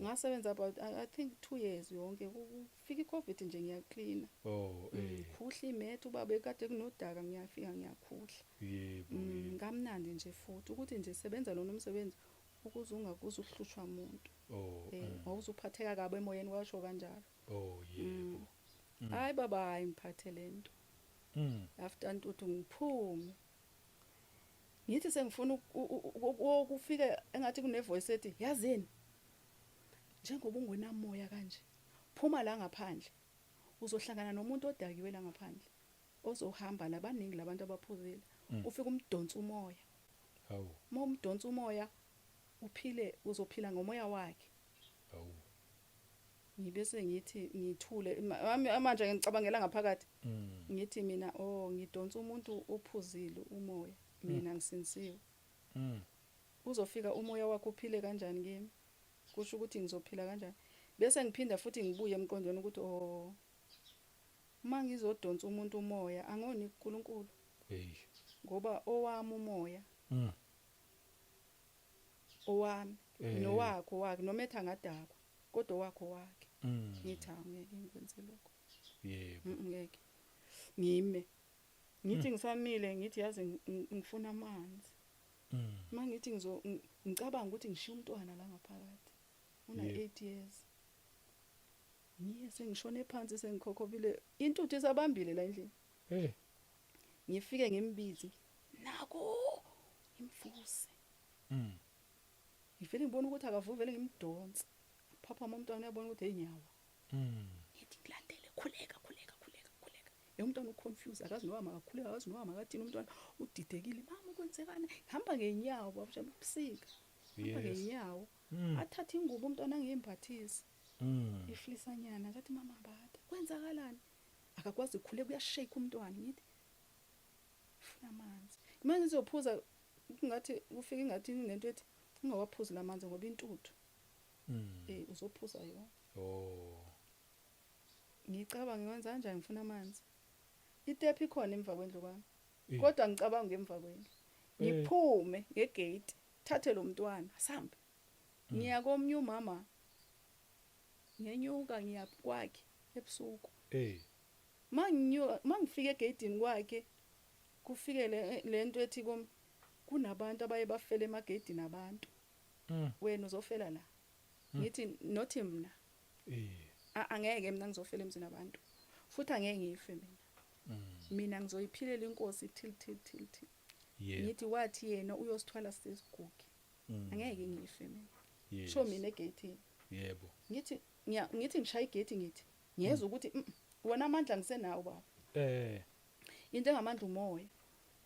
Ngasebenza about I think 2 years yonke. Kufika i-COVID nje, ngiyaklina. Ngikhuhla imethe, ubaba, ekade kunodaka, ngiyafika ngiyakhuhla. Kamnandi nje futhi ukuthi nje sebenza lona umsebenzi ukuze ungakuze uhlushwa umuntu. Wawuzuphatheka kabi emoyeni, washo kanjalo. Hayi baba, hayi, ngiphathe lento. After ntuthu ngiphume, ngithi sengifuna ukufika, engathi kune voice ethi, "Yazini, njengoba ungenamoya kanje, phuma la ngaphandle, uzohlangana nomuntu odakiwe la ngaphandle, ozohamba la, baningi labantu abaphuzile. Ufike umdonsa umoya. Hawu. Uma umdonsa umoya, uphile, uzophila ngomoya wakhe." Hawu. Ngibe sengithi ngithule. Manje ngicabangela ngaphakathi. Ngithi mina, "Oh, ngidonsa umuntu ophuzile umoya, mina ngisinsiwe. Uzofika umoya wakho uphile kanjani kimi? Kusho ukuthi ngizophila kanjani?" Bese ngiphinda futhi ngibuye emqondweni ukuthi, oh, uma ngizodonsa umuntu umoya, angoni kuNkulunkulu, Hey. ngoba owami umoya owami, nowakho wakhe, noma ethi angadakwa, kodwa owakho wakhe. Ngithi angeke ngikwenze lokho. Ngeke ngime. Ngithi ngisamile, ngithi, yazi, ngifuna amanzi. Uma ngithi ngicabanga ukuthi ngishiya umntwana la ngaphakathi una 8 years, ngiye sengishone phansi, sengikhokhobile, intuthu isabambile la endlini. Ngifike ngimbize, nako ngimvuse. Ngifike ngibona ukuthi akavuvele, ngimdonse, phaphama umntwana, uyabona ukuthi hey, nyawa. Ngithi, "Ngilandele, khuleka, khuleka, khuleka, khuleka." Umntwana uconfuse, akazi noma makakhuleka, akazi noma makathini. Umntwana udidekile, "Mama, kwenzekani?" Hamba ngenyawo, baba, ubusika, hamba ngenyawo. Athathe ingubo umntwana angiyembathise, iflisanyana, ngathi, "Mama, mbatha, kwenzakalani?" Akakwazi ukukhuleka, uyashake umntwana. Ngithi funa amanzi, manje ngizophuza, kungathi kufika ingathi nento ethi ungawaphuzi lamanzi ngoba intuthu uzophuza yona. Ngicabanga, ngikwenza kanjani? Ngifuna amanzi, itephu ikhona emva kwendlu kwami. Kodwa ngicabanga ngemva kwendlu, ngiphume ngegate, thathe lo mntwana, sambe. Ngiya komnye umama, ngenyuka ngiya kwakhe ebusuku. Manginyuka, mangifika egeyidini kwakhe, kufike lento ethi kum, kunabantu abaye bafela emageyidini abantu. Wena uzofela la. Ngithi, nothi mina, angeke mina ngizofela emzini abantu, futhi angeke ngife mina. Mina ngizoyiphilela inkosi till, till, till, till. Ngithi wathi yena uyosithwala sesigugi. Angeke ngife mina. Sho mina egeyithini. Ngithi ngithi ngishaya igate, ngithi ngiyezwa ukuthi wona amandla ngisenawo, baba. Into engamandla umoya.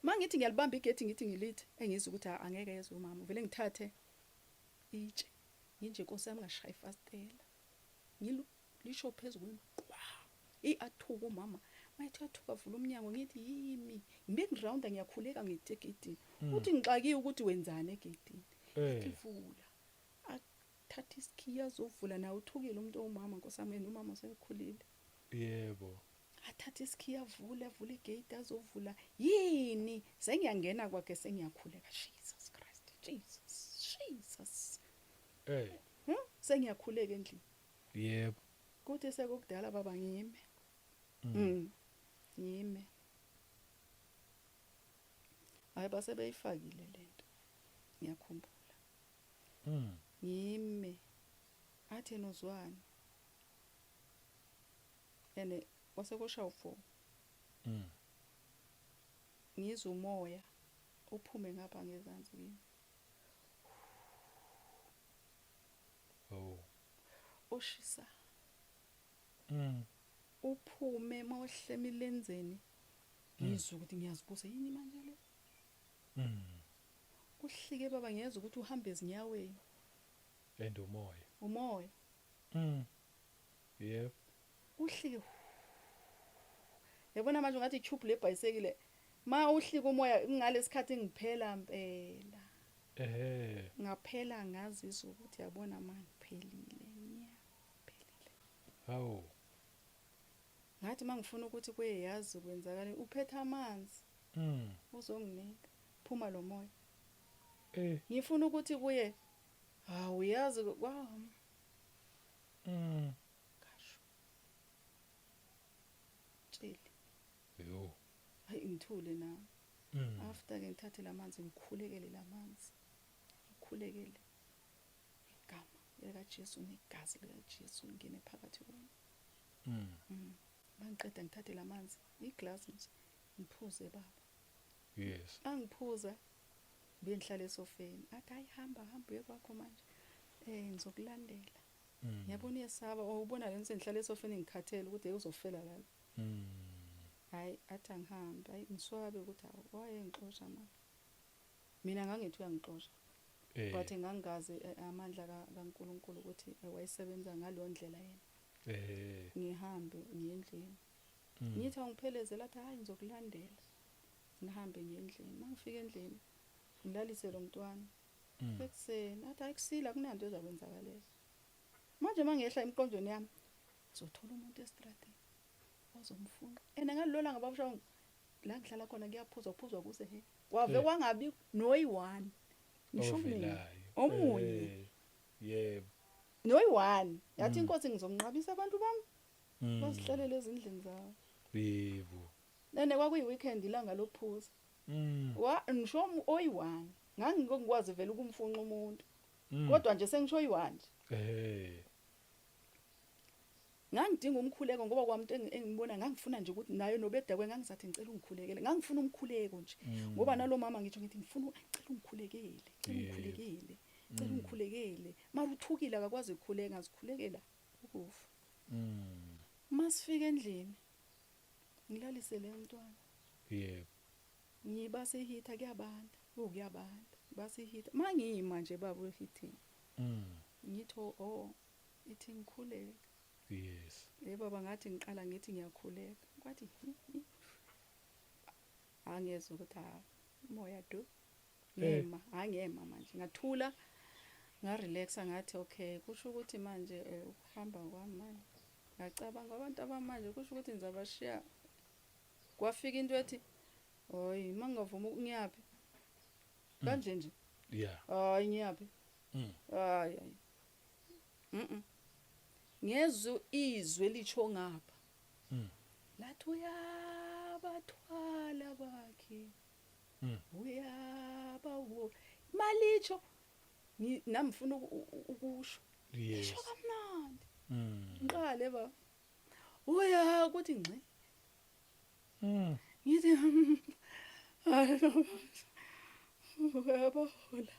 Mangithi ngiyalibamba igate, ngithi ngilithe, engizwa ukuthi ah, angeke yezwe umama. Vele ngithathe itshe. Nginje, Nkosi yami, ngashaya ifastela. Ngilu lisho phezulu qwa. Athuka umama. Mayithi uyathuka, vula umnyango, ngithi yimi. Ngibe ngirounda, ngiyakhuleka, ngithi egeyidini. Uthi ngixakiwe ukuthi wenzani egeyidini. Ngithi vula. Athatha isikhiya azovula, naye uthukile umuntu owumama, Nkosi yami, yena umama usekhulile. Athathe isikhiya, avule, avule igate, azovula. Yini? Sengiyangena kwakhe, sengiyakhuleka. Jesus Christ. Jesus. Jesus. Sengiyakhuleka endlini. Kuthi sekukudala, baba, ngime. Ngime. Hayi, base beyifakile lento. Ngiyakhumbula. Ngime. Athi yena uzwani? Ene kwase kusha u4. Ngizwa umoya uphume ngapha ngezansi kimi. Oshisa. Uphume mawuhle emilenzeni. Ngizwe ukuthi ngiyazibuza yini manje le. Kuhlike baba, ngiyezwa ukuthi uhamba ezinyaweni. And umoya. Umoya. Yebo. Uhlike. Yabona manje ungathi itube lebhayisekile. Ma uhlika umoya ngalesikhathi ngiphela mpela. Ngaphela ngazizwa ukuthi yabona manje ngiphelile nya. Phelile. Hawu. Ngathi mangifuna ukuthi kuyeyazi kwenzakala uphethe amanzi. Uzonginika. Phuma lo moya. Ngifuna ukuthi kuye hawu yazi kwami. Kasho. Tsheli. Yo. Hayi ngithule nami. After ke ngithathe lamanzi ngikhulekele lamanzi. Ngikhulekele. Igama lika Jesu negazi lika Jesu ngene phakathi kwami. Mangiqeda ngithathe lamanzi, iglass nje ngiphuze baba. Angiphuza bengihlala esofeni. Athi hayi hamba hamba uye kwakho manje. Ngizokulandela. Ngiyabona uyesaba, ubona le ngihlala esofeni ngikhathele ukuthi uzofela la. Hayi athi angihambe, hayi ngiswabe ukuthi hawu wayengixosha manje. Mina ngangithi uyangixosha. But ngangazi amandla kaNkuluNkulu ukuthi wayesebenza ngalo ndlela yena. Ngihambe ngiye endlini. Ngithi awungiphelezela, athi hayi ngizokulandela. Ngihambe ngiye endlini. Mangifika endlini ngilalise lo mntwana. Ekuseni athi hayi kusile akunanto ezakwenzakalela. Manje mangehla emqondweni yami ngizothola umuntu estradini ozomfuna. Ene ngalolo ngababusha la ngihlala khona kuyaphuzwa kuphuzwa kuse he. Wave kwangabi noyi-one. Ngisho omunye. Omunye. Yebo. Noyi-one. Yathi inkosi ngizomnqabisa abantu bami. Bazihlalele ezindlini zabo. Yebo. Nene kwakuyi weekend ilanga lokuphuza. Wa ngisho oyi-one. Ngangikwazi vele ukumfunqa umuntu. Kodwa nje sengisho oyi-one nje. Ngangidinga umkhuleko ngoba kwamuntu engibona ngangifuna nje ukuthi naye nobedakwe ngangizathi ngicela ungikhulekele. Ngangifuna umkhuleko nje. Ngoba nalo mama ngisho ngithi ngifuna ngicela ungikhulekele, ngicela ungikhulekele, ngicela ungikhulekele. Mara uthukile akakwazi ukukhuleka, ngazikhulekela ukufa. Masifika endlini ngilalise le mntwana. Yebo. Ngibase heater kuyabanda, kuyabanda. Base heater. Mangima nje baba eheating. Ngithi oh ithi ngikhuleke. Yes. Baba ngathi ngiqala ngithi ngiyakhuleka. Kwathi angezwe ukuthi ha moya do. Ngema, angema manje. Ngathula ngarelaxa ngathi okay kusho ukuthi manje ukuhamba kwami manje. Ngacabanga abantu abamanje kusho ukuthi ngizabashiya. Kwafika into ethi hoyi mangavuma ngiyapi. Kanje nje. Yeah. Hayi ngiyapi. Hayi hayi. Ngezwe izwe litsho ngapha. Lathi uyabathwala bakhe. Uyabawo. Malitsho nami ngifuna ukusho. Yes. Isho kamnandi. Ngiqale ba. Uya ukuthi ngci. Ngithi uyabahola.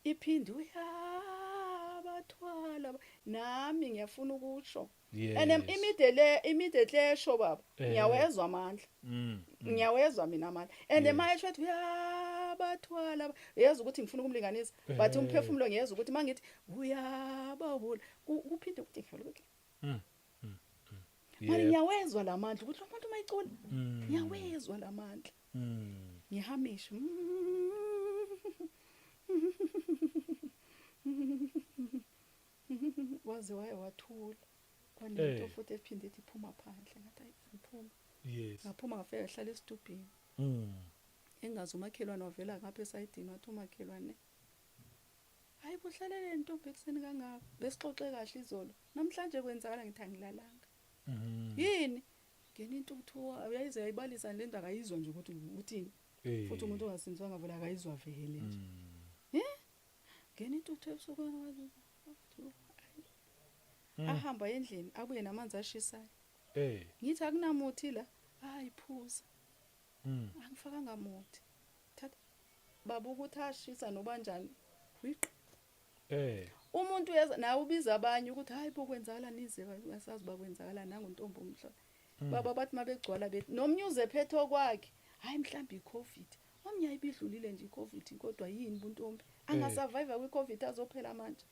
Iphinde uyabathwala nami ngiyafuna ukusho. Yes. And immediately esho baba ngiyawezwa amandla. Ngiyawezwa mina amandla. And mayesho ethi uyabathwala uyezwa ukuthi ngifuna ukumlinganisa but umphefumulo ngiyezwa ukuthi mangithi uyabahola kuphinde kuthi ngiyaloke. Manje ngiyawezwa lamandla ukuthi lo muntu mayicula ngiyawezwa lamandla. Ngihamisha. Waze waye wathula. Kwanento futhi ephinde ithi phuma phandle ngathi ayi ngiphuma. Yes. Ngaphuma ngafika ngahlala esitubhini. Engazi umakhelwane wavela ngapha esayidini wathi umakhelwane hayi buhlalele ntombi ekuseni kangaka besixoxe kahle izolo namhlanje kwenzakala ngithi angilalanga. Yini? Ngena intuthu uyayize yayibalisa le nto akayizwa nje ukuthi uthini. Futhi umuntu ongasinzwanga vele akayizwa vele nje. Ngena intuthu ebusuku ahamba endlini abuye namanzi ashisayo. Ngithi akunamuthi la, hayi phuza. Angifakanga muthi. Thatha baba ukuthi ashisa nobanjani. Wiqi. Umuntu uyeza nawe ubiza abanye ukuthi hayi bo, kwenzakala nize, asazi uba kwenzakala nanguntombi umhlola. Baba, bathi mabegcwala bethi nomnye uze phethe okwakhe, hayi mhlawumbe i-COVID, omnye ayibidlulile nje i-COVID, kodwa yini buntombi angasurvive kwi-COVID azophela manje?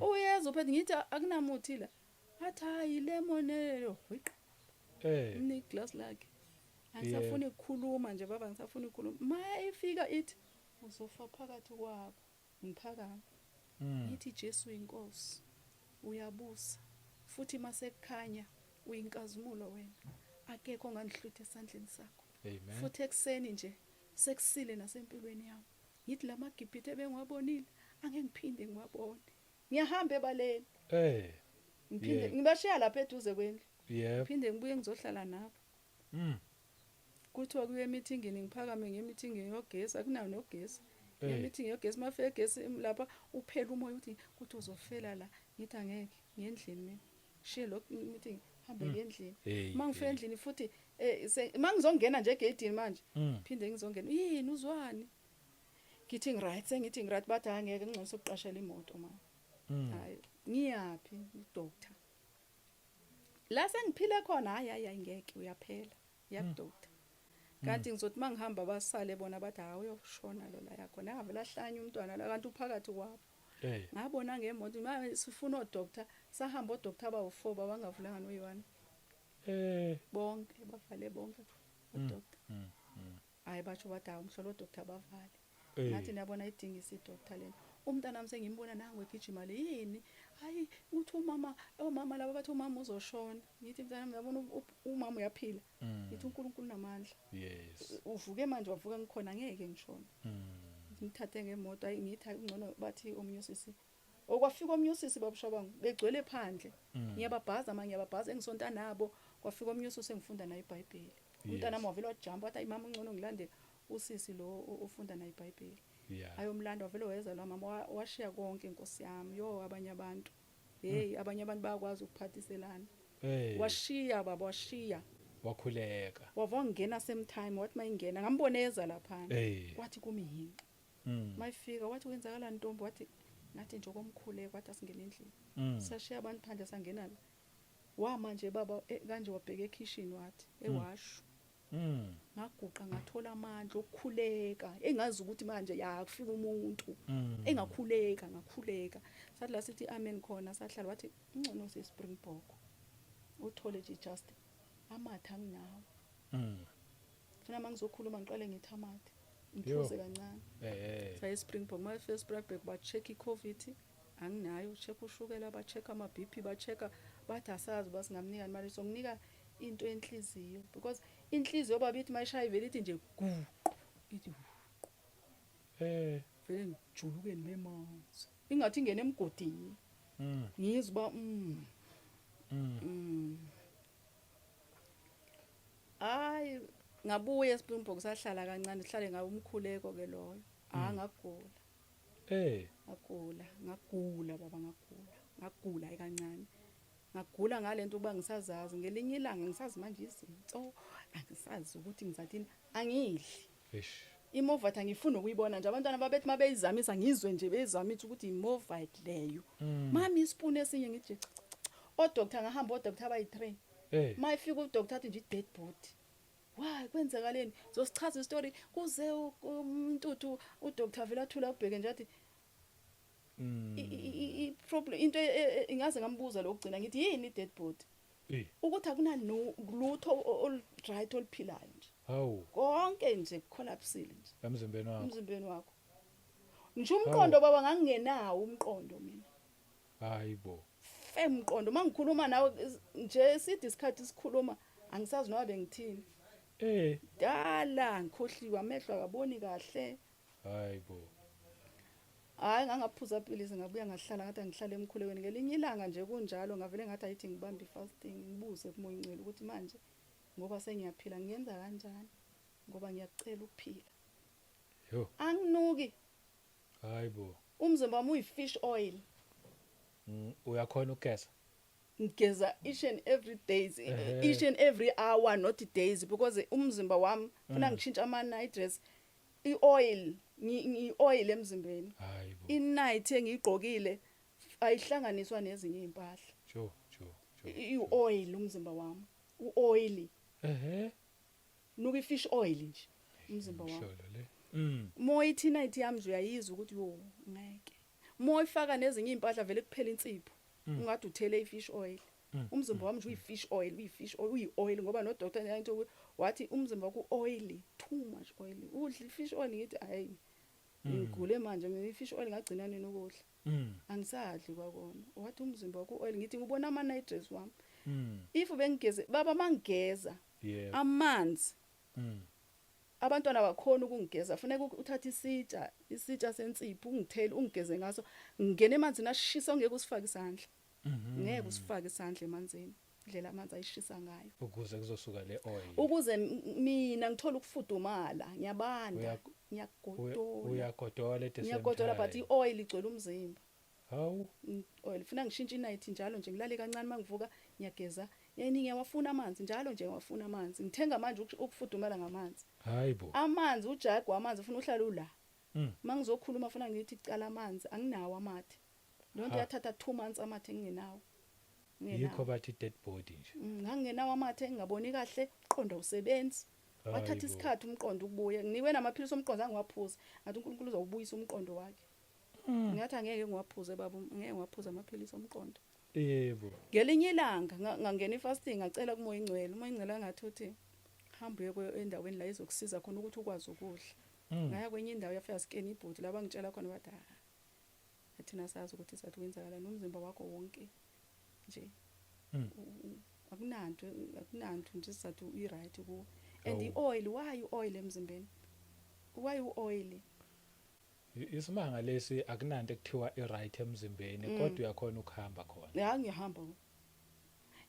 Uyeza uphethe, ngithi akunamuthi la, athi hayi lemon hwiqa. Mnika iglass lakhe. Angisafuni ukukhuluma nje baba, ngisafuna ukukhuluma. Ma ifika ithi uzofa phakathi kwabo, ngiphakama. Ngithi Jesu inkosi, uyabusa futhi masekukhanya uyinkazimulo wena, akekho ongandihlutha esandleni sakho. Amen. Futhi ekuseni nje sekusile nasempilweni yami, ngithi lamagibhithe ebengiwabonile angeke ngiphinde ngiwabone, ngiyahamba ebaleni. Ngiphinde ngibashiya lapha eduze kwendlu. Phinde ngibuye ngizohlala nabo. Kuthiwa kuye emithingini, ngiphakame ngemithingini yogesi, akunawo nogesi. Ngemithing yogesi, mafika egesi lapha uphela umoya, uthi kuthi uzofela la, ngithi angeke, ngendlini mina, shiye lo meeting, hambe ngendlini. Mangifika endlini futhi mangizongena nje egedini manje, phinde ngizongena, yini uzwani, ngithi ngiright, sengithi ngiright, bathi angeke, ngcono sokuqashela imoto manje. Hayi, ngiyaphi udoctor la sengiphile khona? Hayi hayi hayi, ngeke, uyaphela ya doctor. Kanti ngizothi mangihamba basale bona, bathi hayi, uyoshona lo la yakhona, angavela ahlanye umntwana la, kanti uphakathi kwabo. Ngabona ngemoto manje sifuna odoctor, sahamba odoctor abawu4, babangavulanga noyi-1. Bonke bavale, bonke odoctor. Hayi, batsho bathi hayi, umhlolo, odoctor bavale. Ngathi niyabona, idingisa idoctor lena, umntana wami sengimbona nangu egijima le, yini? Hayi, uthi umama, omama laba bathi umama uzoshona. Ngithi mntana wami, yabona, umama uyaphila. Ngithi uNkulunkulu unamandla. Uvuke manje, wavuka ngikhona, ngeke ngishona. Ngithathe ngemoto, ayi ngithi hayi ungcono, bathi omunye usisi, okwafika omunye usisi babushabangu begcwele phandle. Ngiyababhaza ma, ngiyababhaza engisonta nabo, kwafika omunye usisi engifunda naye iBhayibheli. Umntana wami wavele wajumpa, wathi ayi mama, ungcono ngilande usisi lo ofunda naye iBhayibheli. Ayomlanda, wavele weza lo mama, washiya konke, inkosi yami. Yo, abanye abantu, hey, abanye abantu bayakwazi ukuphathiselana. Washiya baba, washiya. Wakhuleka. Wava wangena same time, wathi mayingena ngambona eza laphana. Wathi kumi yinqa. Mayifika wathi kwenzakalani ntombi, wathi ngathi nje okomkhuleko, wathi asingene endlini. Sashiya abantu phandle, sangena la, wama nje baba, kanje wabheka ekhishini, wathi ewasho. Ngaguqa, ngathola amandla okukhuleka, engazi ukuthi manje ya kufika umuntu. Engakhuleka, ngakhuleka, sathi la sithi amen khona, sahlala, wathi ngcono siye Springbok, uthole nje just amathe anginawo. Funa mangizokhuluma ngiqale ngithi amathe, ngiphuze kancane. Saye Springbok, mafika Springbok ba check iCovid, anginayo, check ushukela, ba check ama BP, ba check, bathi asazi uba singamnika imali, sokunika into enhliziyo, because inhliziyo babithi mayishaya ivele ithi nje guqu, ithi vele ngijuluke nibemanzi, ingathi ingene emgodini. Ngizwa uba hayi, ngabuya eSpringbok, sahlala kancane, sihlale ngawo umkhuleko ke loyo. Ah, ngagula. Ngagula, ngagula baba, ngagula, ngagula kancane, ngagula ngalento uba ngisazazi ngelinye ilanga, ngisazi manje izinso, angisazi ukuthi ngizathini, angidli. Eish. IMorvite angifuni ukuyibona nje, abantwana babethi mabeyizamisa, ngizwe nje beyizamisa ukuthi iMorvite leyo. Mami, isipuni esinye, ngithi nje cha cha cha. Odoctor, ngahamba odoctor abayi-3. Mayifika udoctor athi nje i-dead body. Why, kwenzakaleni, zosichaza istory, kuze umntuthu, udoctor vele athula, ubheke nje athi i-problem into ingaze ngambuza lokugcina, ngithi yini i-dead body? Ukuthi akunalutho olu-right oluphilayo nje. Hawu. Konke nje kucollapsile nje. Emzimbeni wakho. Emzimbeni wakho ngisho umqondo baba, ngangingenawo umqondo mina. Hayibo. Fe mqondo, mangikhuluma nawe nje side isikhathi sikhuluma, angisazi noma bengithini. Dala ngikhohliwe, amehlo akaboni kahle. Hayibo. Hayi, ngangaphuza pilisi, ngabuya ngahlala, ngathi angihlale emkhulekweni. Ngelinye ilanga nje kunjalo, ngavele ngathi ayithi ngibambe i-fasting, ngibuze kuMoya Ingcwele ukuthi manje ngoba sengiyaphila ngiyenza kanjani, ngoba ngiyakucela ukuphila. Yo. Anginuki. Hayibo. Umzimba wami uyi-fish oil. Uyakhona ukugeza? Ngigeza each and every days, each and every hour, not days, because umzimba wami funa ngishintsha ama-night dress, i-oil, ngi-oil emzimbeni. Hayibo. I-night engiyigqokile. Ayihlanganiswa nezinye impahla. Jo jo jo. I-oil umzimba wami, u-oily. Nuka i-fish oil nje umzimba wami. Mhlolo le. Moyithi night yami nje, uyayizwa ukuthi yo, ngeke moyifaka nezinye impahla, vele kuphela insipho, ungathi uthele i-fish oil. Umzimba wami nje uyi-fish oil, uyi-fish oil, uyi-oil, ngoba no-doctor yanto wathi umzimba wakho oily, too much oil, udla i-fish oil. Ngithi hayi, ngigule manje mina, i-fish oil ngagcina nini ukudla? Angisadli kwakona. Wathi umzimba wakho oil. Ngithi ngibona ama-night dress wami, if bengigeze baba, mangigeza amanzi, abantwana bakhona ukungigeza, funeka uthathe isitsha sensipho, ungithele, ungigeze ngaso. Ngingena emanzini ashisa, ungeke usifake isandla. Ngeke usifake isandla emanzini, indlela amanzi ayishisa ngayo. Ukuze kuzosuka le oil. Ukuze mina ngithole ukufudumala, ngiyabanda. Ngiyagodola. Uyagodola at the same Ngiyagodola, but time. I-oil igcwele umzimba. Hawu. Oil funa ngishintshe i-night njalo nje, ngilale kancane, mangivuka ngiyageza, yani ngiyawafuna amanzi njalo nje, ngiyawafuna amanzi. Ngithenga manje ukufudumala ngamanzi. Hayibo. Amanzi, ujagi wamanzi ufuna uhlale ula. Mangizokhuluma funa ngithi cala amanzi, anginawo amathe. Leyo nto yathatha 2 months, amathe ngingenawo. Yikho bathi dead body nje. Ngangingenawo amathe, ngingaboni kahle, umqondo awusebenzi. Wathatha Hayibo. isikhathi umqondo ukubuya. Nginikwe namaphilisi omqondo, angiwaphuza. Ngathi uNkulunkulu uzawubuyisa umqondo wakhe. Ngathi angeke ngiwaphuze baba, ngeke ngiwaphuze amaphilisi omqondo. Ngelinye ilanga ngangena ifasting, ngacela kuMoya Ingcwele. UMoya Ingcwele angathi uthi hamba uye endaweni la izokusiza khona ukuthi ukwazi ukudla. Ngaya kwenye indawo, yafika scan ibhodi la bangitshela khona, bathi ah, thina sazi ukuthi sathi kwenzakalani umzimba wakho wonke nje. Akunanto nje sizathu i-right kuwe and i-oil. Why i-oil emzimbeni? Why u-oil? Isimanga lesi, akunanto ekuthiwa i-right emzimbeni, kodwa uyakhona ukuhamba khona. Ya, ngiyahamba,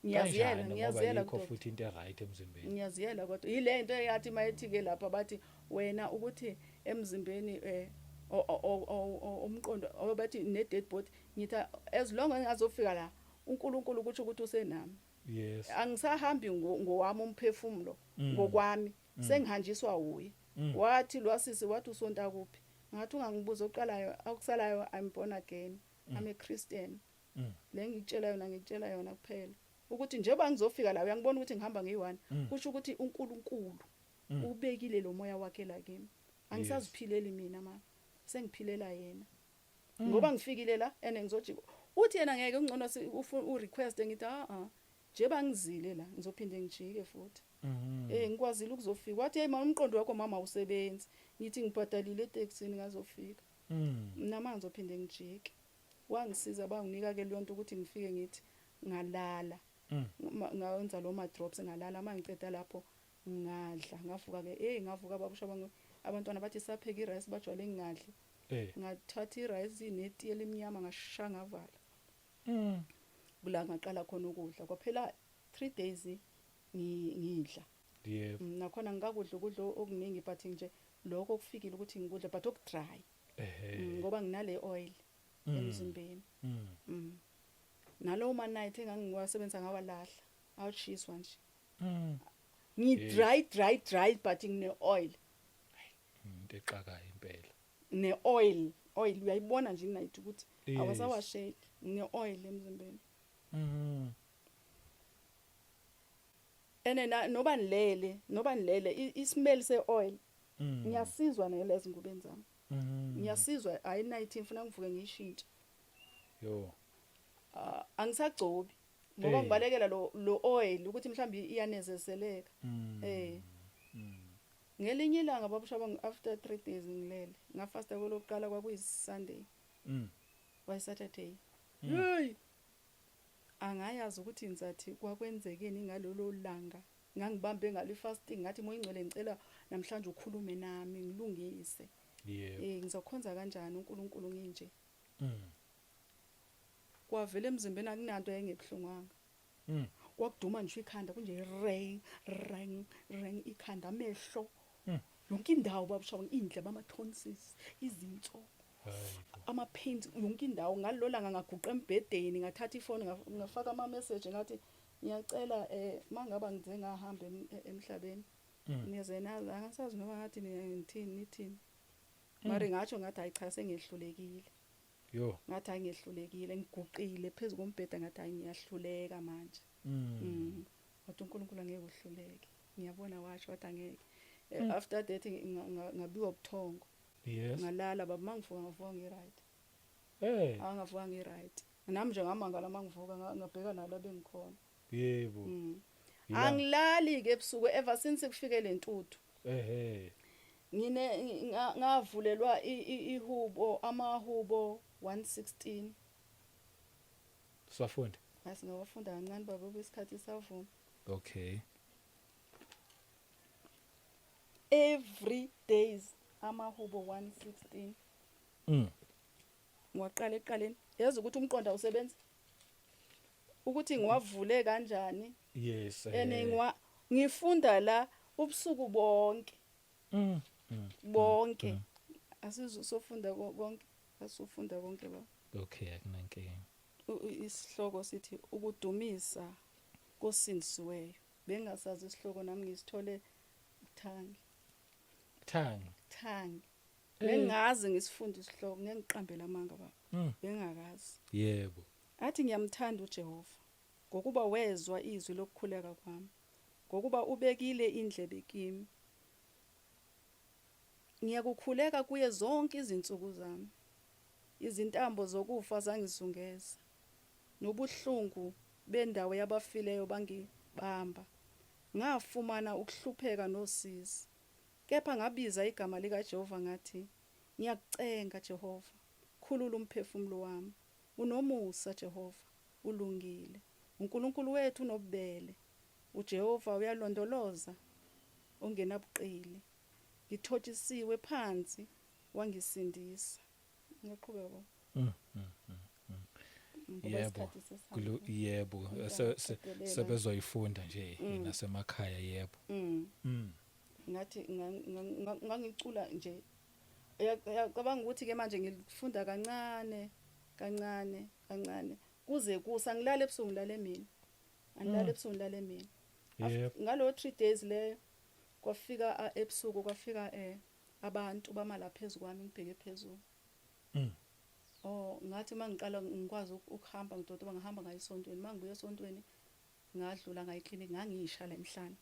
ngiyaziyela. Kanjani, ngoba Ngiyaziyela yikho kudoktor. Futhi into e-right emzimbeni. Ngiyaziyela, kodwa yile nto eyathi mayethi-ke lapha bathi wena ukuthi emzimbeni umqondo bathi ne-dead body. Ngithi as long engazofika la, uNkulunkulu kutsho ukuthi usenami. Angisahambi ngowami umphefumulo, ngokwami, sengihanjiswa wuye. Wathi lwasisi, wathi usonta kuphi? Ngathi ungangibuza oqalayo, akusalayo, I'm born again, I'm a Christian. Le ngikutshela yona, ngikutshela yona kuphela ukuthi njengoba ngizofika la, uyangibona ukuthi ngihamba ngiyi-one, kusho ukuthi uNkulunkulu ubekile lo moya wakhe la kimi. Angisaziphileli mina ma, sengiphilela yena, ngoba ngifikile la and ngizojika. Uthi yena ngeke, kungcono u-request. Ngithi a a, njengoba ngizile la, ngizophinde ngijike futhi. Ngikwazile ukuzofika. Wathi hey ma, umqondo wakho mama awusebenzi. Ngithi ngibhadalile etekisini, ngazofika. Mina manje ngizophinde ngijike. Wangisiza, banginika ke leyo nto ukuthi ngifike, ngithi ngalala. Ngawenza lo ma drops, ngalala. Mangiceda lapho ngadla, ngavuka ke. Hey, ngavuka babusha bangu, abantwana bathi sapheka i-rice, bajwayele ngingadli. Ngathatha i-rice netiye elimnyama, ngashaya, ngavala. Kula ngaqala khona ukudla. Kwaphela 3 days ngidla. Nakhona ngikakudla ukudla okuningi, but nje lokho kufikile ukuthi ngikudla, but okudry. Ngoba nginale oil emzimbeni. Nalowo ma night engangiwasebenzisa ngawalahla, awushiswa nje. Ngi dry, dry, dry, but ngine oil. Into exakayo impela. Ne oil, oil uyayibona nje night ukuthi awasawasheki, ngine oil emzimbeni. Ene noba nilele, i-smell se oil ngiyasizwa nele ezingubeni zami. Ngiyasizwa hayi night, ngifuna ngivuke ngiyishintshe. Yo. Ah, angisagcobi ngoba ngibalekela lo oil ukuthi mhlawumbe iyanezeseleka. Ngelinye ilanga babusha bang, after 3 days ngilele, ngafasta kolokuqala, kwakuyi Sunday, kwayi Saturday. Hey, angayazi ukuthi ngizathi kwakwenzekeni ngalolo langa. Ngangibambe ngalo fasting, ngathi Moya Ingcwele, ngicela namhlanje ukhulume nami, ngilungise. Ngizokhonza kanjani uNkulunkulu nginje? Kwavela emzimbeni akunanto engebuhlungwanga. Kwakuduma nje ikhanda kunje, ring ring ring, ikhanda, amehlo, yonke indawo babusha, indlebe, ama tonsils, izinso, Hayibo. Ama pains yonke indawo. Ngalolanga ngaguqa embhedeni, ngathatha ifoni, ngafaka ama message, ngathi ngiyacela mangaba ngize ngahamba emhlabeni, nize nazi. Angasazi noma ngathi ngithini, nithini, mari ngatsho ngathi hayi cha, sengehlulekile. Yo. Ngathi hayi ngehlulekile, ngiguqile phezu kombheda ngathi hayi ngiyahluleka manje. Wathi uNkulunkulu angeke uhluleke. Ngiyabona washo wathi angeke. After that ngabiwa ubuthongo. Ngalala baba, mangivuka ngavuka ngi-right. Angavuka ngi-right. Nami nje ngamangala mangivuka ngabheka nala bengikhona. Angilali ke ebusuku ever since kufike le ntuthu. Ngine ngavulelwa ihubo, amahubo 116. Siwafunda. Asingawafunda kancane baba isikhathi savuma. Okay. Every days amahubo 116. Ngiwaqala ekuqaleni. Yazi ukuthi umqondo awusebenzi. Ukuthi ngiwavule kanjani? Ene ngifunda la ubusuku bonke. Bonke. Asizosofunda konke. Asizofunda konke ba. Okay, akunankinga. Isihloko sithi ukudumisa kosindisiweyo. Bengasazi isihloko nami ngisithole Thangi. Thangi. Thangi. Bengazi ngisifunda isihloko ngeke ngiqambele amanga baba. Bengakazi. Athi ngiyamthanda uJehova ngokuba wezwa izwi lokukhuleka kwami. Ngokuba ubekile indlebe kimi. Ngiyakukhuleka kuye zonke izinsuku zami. Izintambo zokufa zangizungeza. Nobuhlungu bendawo yabafileyo bangibamba. Ngafumana ukuhlupheka nosizi. Kepha ngabiza igama likaJehova ngathi, Ngiyakucenga Jehova, khulula umphefumulo wami. Unomusa Jehova, ulungile. uNkulunkulu wethu unobubele. uJehova uyalondoloza ongenabuqili. Ngithotshisiwe phansi wangisindisa. Ngiyaqhubeka baba. Ngoba Yebo. isikhathi sesihambile. Yebo, Ngiyaqedelela. Sebezoyifunda nje nasemakhaya yebo. Ngathi ngangicula nje. Uyacabanga ukuthi ke manje ngilifunda kancane kancane kancane kuze kusa ngilale ebusuku ngilale emini. Angilale ebusuku ngilale emini. Ngalo 3 days leyo kwafika ebusuku kwafika abantu bama la phezulu kwami ngibheke phezulu. Oh ngathi mangiqala ngikwazi ukuhamba ngidodoba ngihamba ngaye esontweni mangibuye esontweni ngadlula ngaye eclinic ngangisha la emhlane.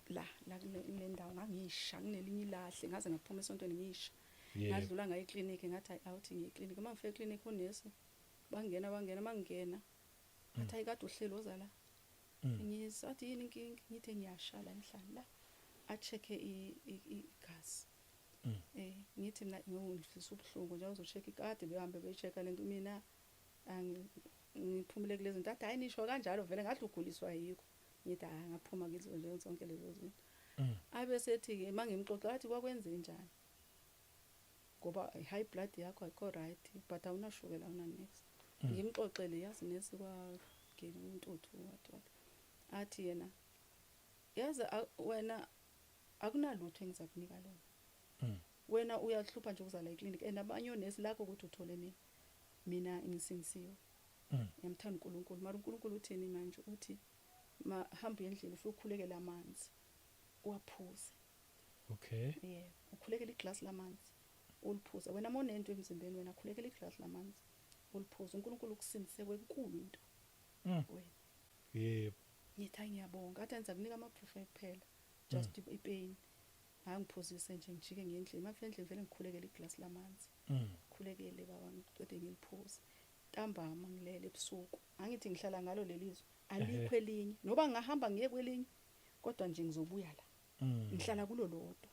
La la kule ndawo ngangisha nginelinye ilahle ngaze ngaphuma esontweni ngisha. Ngadlula ngaye eclinic ngathi hayi awuthi ngiye eclinic mangifika eclinic unesi bangena mangena ngathi hayi kade uhleli woza la. Ngisathi yini inkinga ngithi ngiyasha la emhlane la a-check-e igazi. Ngithi mina ngifisa ubuhlungu nje uzocheck ikade behambe beyichecka lento mina ngiphumule kulezi zinto athi hayi nisho kanjalo vele ngathi uguliswa yikho ngithi hayi ngaphuma kizo nje zonke lezo zinto. Abe sethi ke mangimxoxa athi kwakwenze njani ngoba high blood yakho ayikho right but awunashukela awuna next. Ngimxoxele yazi nesi kwagena untuthu wathi wathi athi yena yazi wena akunalutho engizakunika lona. Wena uyahlupha nje ukuzala eclinic and abanye onesi lakho ukuthi uthole mina mina ngisindisiwe. Ngiyamthanda uNkulunkulu mara uNkulunkulu uthini manje uthi mahamba endlini ufike ukhulekele amanzi uwaphuze. Yeah, ukhulekele iglass lamanzi uliphuze. Wena monento emzimbeni wena khulekela iglass lamanzi uliphuze. uNkulunkulu ukusindise kwenkulu into. Wena. Ngithi hayi ngiyabonga athi enza kunika ama proof kuphela just ipain. Hayi ngiphuzise nje ngijike ngendlini mafika endlini vele ngikhulekele iglass lamanzi. Khulekele baba ngiqede ngiliphuze. Ntambama ngilele ebusuku. Angithi ngihlala ngalo lelizwe alikho elinye noba ngahamba ngiye kwelinye kodwa nje ngizobuya la. Ngihlala kulo lodwa.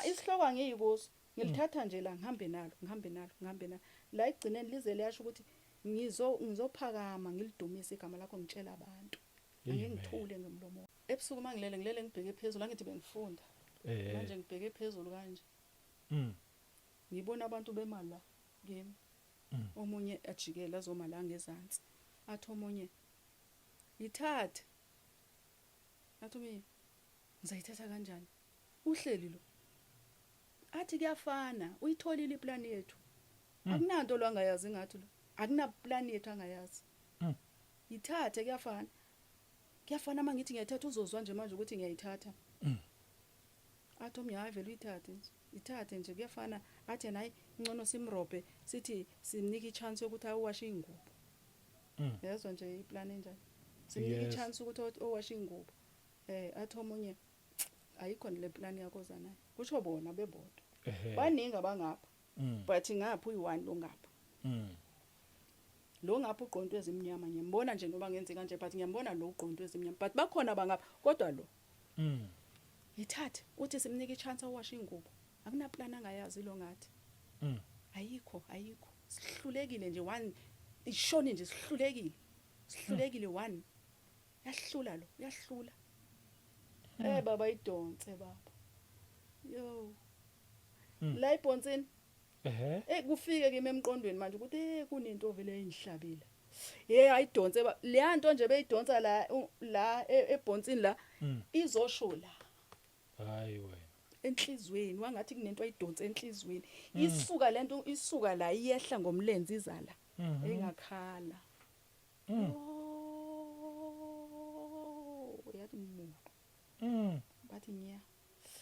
Isihloko angiyikuso. Ngilithatha nje la ngihambe nalo, ngihambe nalo, ngihambe nalo. La ekugcineni lize liyasho ukuthi ngizophakama ngilidumise igama lakho ngitshela abantu. Angeke ngithule ngomlomo. Ebusuku mangilele ngilele ngibheke phezulu angithi bengifunda. Manje ngibheke phezulu kanje. Ngibona abantu bema la kimi. Omunye ajikela azoma la ngezansi. Athi omunye yithathe. Athi omunye ngizayithatha kanjani? Uhleli lo. Athi kuyafana uyitholile iplan yethu. Akunanto lo angayazi ngathi lo. Akuna plan yethu angayazi. Yithathe kuyafana. Kuyafana mangithi ngiyayithatha uzozwa nje manje ukuthi ngiyayithatha. Athi omnye, hayi, vele uyithathe nje, ithathe nje, kuyafana. Athi yena, hayi, ngcono simrobhe, sithi simnika i-chance yokuthi ayowasha iy'ngubo. Yezwa nje iplani enjani, simnika i-chance ukuthi owashe iy'ngubo. Athi omunye, ayikho le plan yakho oza nayo. Kusho bona bebodwa. Baningi abangapha, but ngapha uyi-one lo ngapha. Lo ngapha ugqoke into ezimnyama, ngiyambona nje noma ngenze kanje, but ngiyambona lo ugqoke into ezimnyama, but bakhona abangapha kodwa lo. Ithathe, uthi simnika i-chance awashe ingubo. Akunaplan angayazi lo ngathi. Ayikho, ayikho. Sihlulekile nje one, ishoni nje, sihlulekile. Sihlulekile one. Yahlula lo, yahlula. Baba, idonse baba. Yo. La ibhonsini. Kufike kimi emqondweni manje ukuthi kunento vele engihlabile. Hey, ayidonse ba leya nto nje beyidonsa la ebhonsini la, izosho la. Hayi wena. Enhlizweni, wangathi kunento ayidonse enhlizweni. Isuka lento, isuka la, iyehla ngomlenze, iza la. Engakhala. Oh, yathi mu. Bathi nya.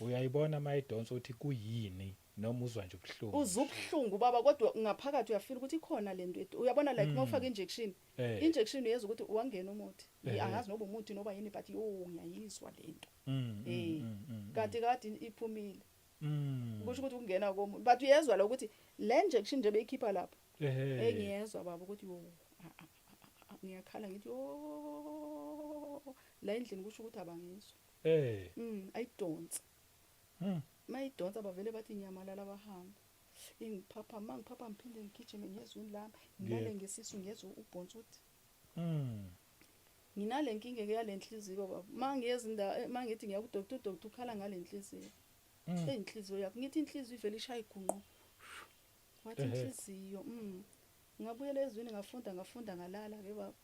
Uyayibona mayidonsa ukuthi kuyini noma uzwa nje ubuhlungu? Uzwa ubuhlungu baba, kodwa ngaphakathi uyafeel ukuthi ikhona lento. Uyabona, like mawufaka injection. Injection uyezwa ukuthi wangena umuthi. Angazi noba umuthi noba yini, but yo, ngiyayizwa lento. Kanti kade iphumile. Kusho ukuthi ukungena komuntu. But uyezwa la ukuthi le injection nje beyikhipha lapha. Engiyezwa baba ukuthi yo, ah, ah, ah, ah, ngiyakhala ngithi yo la endlini, kusho ukuthi abangizwa. Ayidonsa. Mayidonsa bavele bathi nyamalala bahamba. Ingiphapha, mangiphapha ngiphinde ngigijime ngezwini lami. Ngilale ngesisu, ngezwe ubhonsi uthi nginale nkinga ke yale nhliziyo baba. Mangiyeza indawo, mangithi ngiya ku-doctor, udoctor ukhala ngale nhliziyo. Inhliziyo yakho, ngithi inhliziyo ivele ishaya igunqu. Wathi inhliziyo. Ngabuyela ezwini, ngafunda, ngafunda, ngalala ke baba.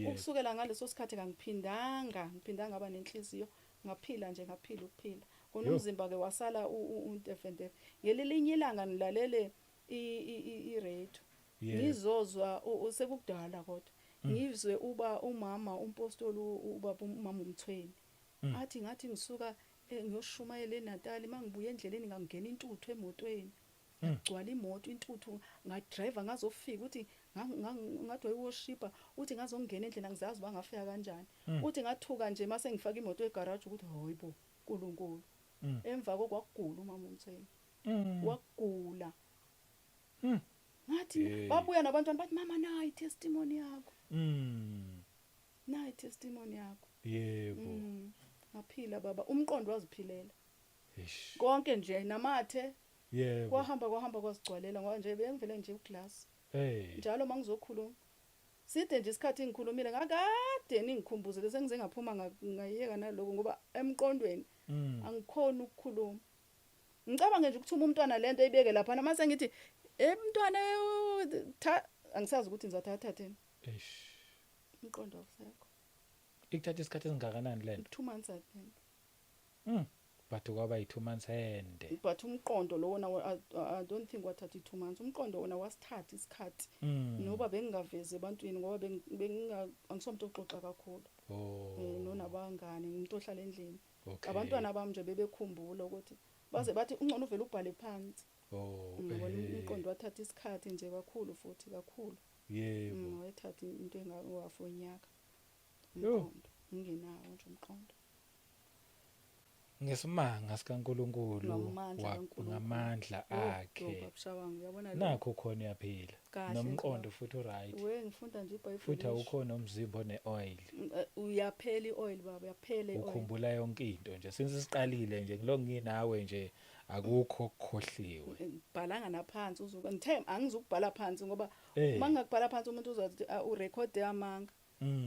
Ukusukela ngaleso sikhathi kangiphindanga, ngiphindanga ngaba nenhliziyo, ngaphila nje, ngaphila ukuphila. Kona umzimba ke wasala untefentefe. Ngelilinye ilanga ngilalele i-radio. Ngizozwa sekukudala kodwa. Ngizwe uba umama umpostoli, ubaba umama uMthweni. Athi ngathi ngisuka ngiyoshumayela eNatal, mangibuya endleleni ngangena intuthu emotweni. Ngagcwala imoto intuthu, ngadrive ngazofika, uthi ngathi wayiworshipa, uthi ngazongena endlini, angizazi uba ngafika kanjani. Uthi ngathuka nje mase ngifaka imoto egarage ukuthi hayibo uNkulunkulu. Emva kokwakugula umama uMthweni. Wakugula. Ngathi babuya nabantwana bathi, mama, nayi testimony yakho. Nayi testimony yakho. Ngaphila baba, umqondo waziphilela. Eish. Konke nje namathe kwahamba, kwahamba, kwazigcwalela ngoba nje bengivele nje uglass. Njalo mangizokhuluma. Side nje isikhathi ngikhulumile ngakade ningikhumbuzile, sengize ngaphuma ngayeka naloko ngoba emqondweni angikhoni ukukhuluma. Ngicabange nje ukuthuma umntwana lento eyibeke lapha, mase ngithi emntwana tha, angisazi ukuthi ngizathatha thini. Eish. Umqondo awusekho. Ikuthatha isikhathi esingakanani lento? 2 months, I think. But kwaba yi-2 months ende. But umqondo lo wona I don't think wathatha i-2 months. Umqondo wona wasithatha isikhathi. Noba bengingavezi ebantwini ngoba benginga angisomuntu oxoxa kakhulu. Nonabangani, ngumuntu ohlala endlini. Abantwana bami nje bebekhumbula ukuthi baze bathi ungcono uvele ubhale phansi. Ngibona umqondo wathatha isikhathi nje kakhulu futhi kakhulu. Wayethatha into engawafu onyaka. Umqondo ngingenawo nje umqondo. Ngesimanga sikaNkuluNkulu. Ngamandla kaNkulunkulu. Ngamandla Oh, akhe. yo, Baba Shabangu, uyabona Nakho khona uyaphila. Kahle nje, Nomqondo baba. futhi uright. We, ngifunda nje iBhayibheli. Futhi awukho nomzimba one-oil. Uyaphela i-oil baba, uyaphela i-oil. Ukhumbula yonke into nje. Since siqalile nje ngilo nginawe nje, akukho okukhohliwe. Bhalanga naphansi uzuka. Ngithe angizukubhala phansi ngoba uma ngingakubhala phansi umuntu uzothi, ah, urekhode amanga.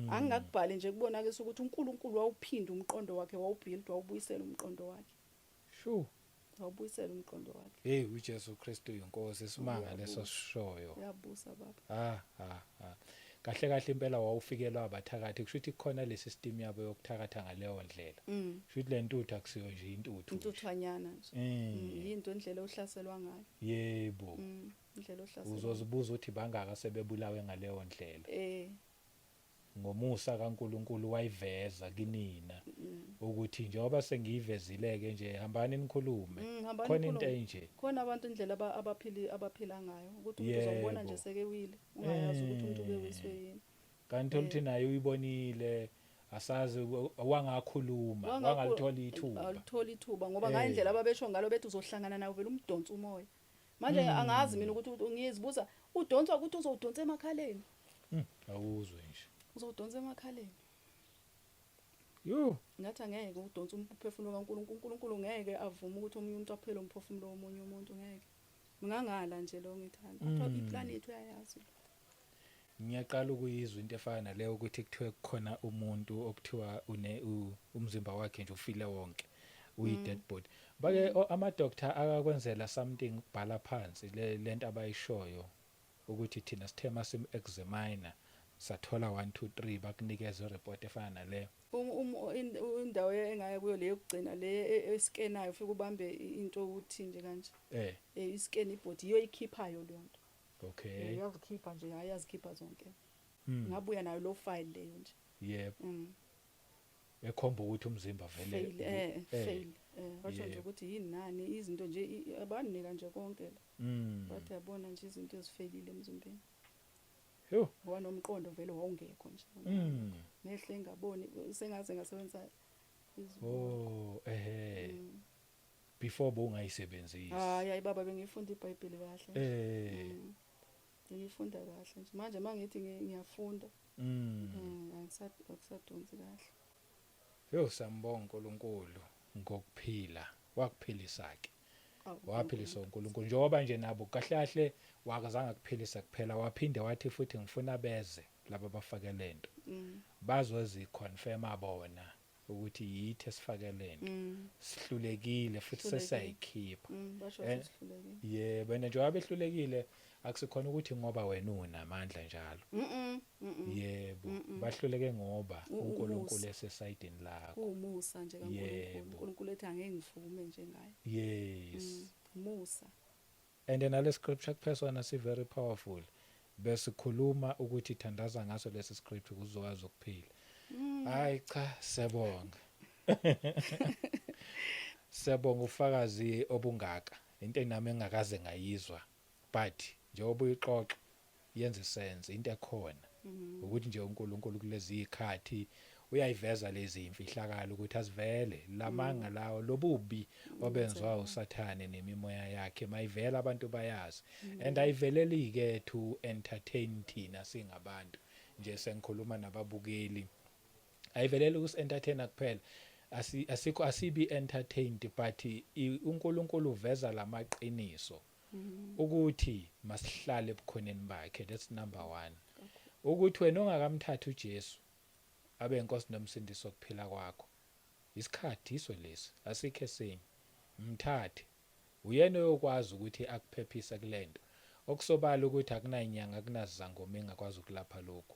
Angingakubhali nje kubonakisa ukuthi uNkulunkulu wawuphinda umqondo wakhe, wawubuild, wawubuyisela umqondo wakhe. Wawubuyisela umqondo wakhe. Hey, uJesu Kristu inkosi, isimanga Uyabusa. leso sishoyo. Uyabusa baba. Ah ah ah. Kahle kahle impela wawufikelwa abathakathi, kusho ukuthi kukhona le system yabo yokuthakatha ngaleyo ndlela. Kusho ukuthi le ntuthu akusiyo nje intuthu nje. Intuthwanyana nje. Yinto indlela ohlaselwa ngayo. Indlela ohlaselwa. Uzozibuza ukuthi bangaka sebebulawe ngaleyo ndlela. Ngomusa kaNkulunkulu wayiveza kinina ukuthi njengoba sengiyivezile-ke nje, hambani nikhulume. Hambani khona into nikhulume. enje. Khona abantu indlela abaphila ngayo, ukuthi umuntu uzombona nje sekewile, ungayazi ukuthi umuntu ubewiswe yini. Kanti ukuthi naye uyibonile, asazi, wangakhuluma, wangalithola ithuba. Alithola ithuba ngoba ngayo indlela ababesho ngalo, bethi uzohlangana nawe vele umdonsa umoya. Manje angazi mina ukuthi ngizibuza udonswa ukuthi uzowudonsa emakhaleni. Awuzwe nje. Uzowudonsa emakhaleni. Yo. Ngathi angeke udonse umphefumulo kaNkulunkulu. uNkulunkulu ngeke avume ukuthi omunye umuntu aphele umphefumulo womunye umuntu, ngeke. Ngangala nje lo ngithanda. Iplan yethu uyayazi. Ngiyaqala ukuyizwa into efana naleyo, ukuthi kuthiwe kukhona umuntu okuthiwa une umzimba wakhe nje ufile wonke, uyi-dead body. Bake ama-doctor akakwenzela something ukubhala phansi le lento abayishoyo, ukuthi thina sithe masim-examine sathola 1 2 3, bakunikeza ireport efana naleyo? Indawo engaya kuyo le yokugcina, le eskenayo, ufike ubambe into uthi nje kanje. Iscan ibody iyo ikhiphayo leyo nto. Iyazikhipha nje, hayi, yazikhipha zonke. Ngabuya nayo lo file leyo nje. Ekhomba ukuthi umzimba vele Fail, fail. Basho nje ukuthi yini nani izinto nje abanika nje konke la. Bathi yabona nje izinto ezifelile emzimbeni. Yo. Ngoba nomqondo vele wawungekho nje. Nehle ngaboni sengaze ngasebenzisa izibuko. Oh, ehe. Before bowungayisebenzisi. Hayi, hayi baba, bengifunda iBhayibheli kahle. Ngifunda kahle nje. Manje mangithi ngiyafunda, akusadonsi kahle. Yo, siyambonga uNkulunkulu ngokuphila. Wakuphilisa ke. Awu, Waphilisa uNkulunkulu. Njengoba nje nabo kahle kahle wakazange akuphilisa kuphela, waphinde wathi futhi ngifuna beze laba abafake lento. Bazoziconfirma bona ukuthi yithi esifake lento. Sihlulekile futhi Sihlulekile. sesiyayikhipha. Basho ukuthi sihlulekile. Yebo, and njengoba behlulekile akusikhona ukuthi ngoba wena unamandla njalo. Yebo, bahluleke ngoba uNkulunkulu Umusa. esesayidini lakho. Kuwumusa nje kaNkulunkulu. uNkulunkulu ethi angeke ngivume nje ngaye. Umusa. And then nale scripture kuphesona si very powerful. Besikhuluma ukuthi thandaza ngaso lesi scripture kuzokwazi ukuphila. Hayi cha, siyabonga. Siyabonga ufakazi obungaka. Into nami engakaze ngayizwa, but njengoba uyixoxa yenza sense into ekhona. Ukuthi nje uNkulunkulu kulezi izikhathi uyayiveza lezi imfihlakalo ukuthi asivele lamanga lawo, lobubi obenziwa uSathane nemimoya yakhe, mayivela abantu bayazi. And ayiveleli ke to entertain thina singabantu nje, sengikhuluma nababukeli, ayiveleli ukusi entertainer kuphela. Asikho asibi entertained, but uNkulunkulu uveza lamaqiniso ukuthi masihlale ebukhoneni bakhe. That's number 1, ukuthi wena ongakamthatha uJesu abe inkosi nomsindisi wokuphila kwakho, isikhathi iso lesi, asikho esinye. Mthathe, uyena oyokwazi ukuthi akuphephise kulento. Okusobala ukuthi akunanyanga, akunazangoma engakwazi ukulapha lokhu,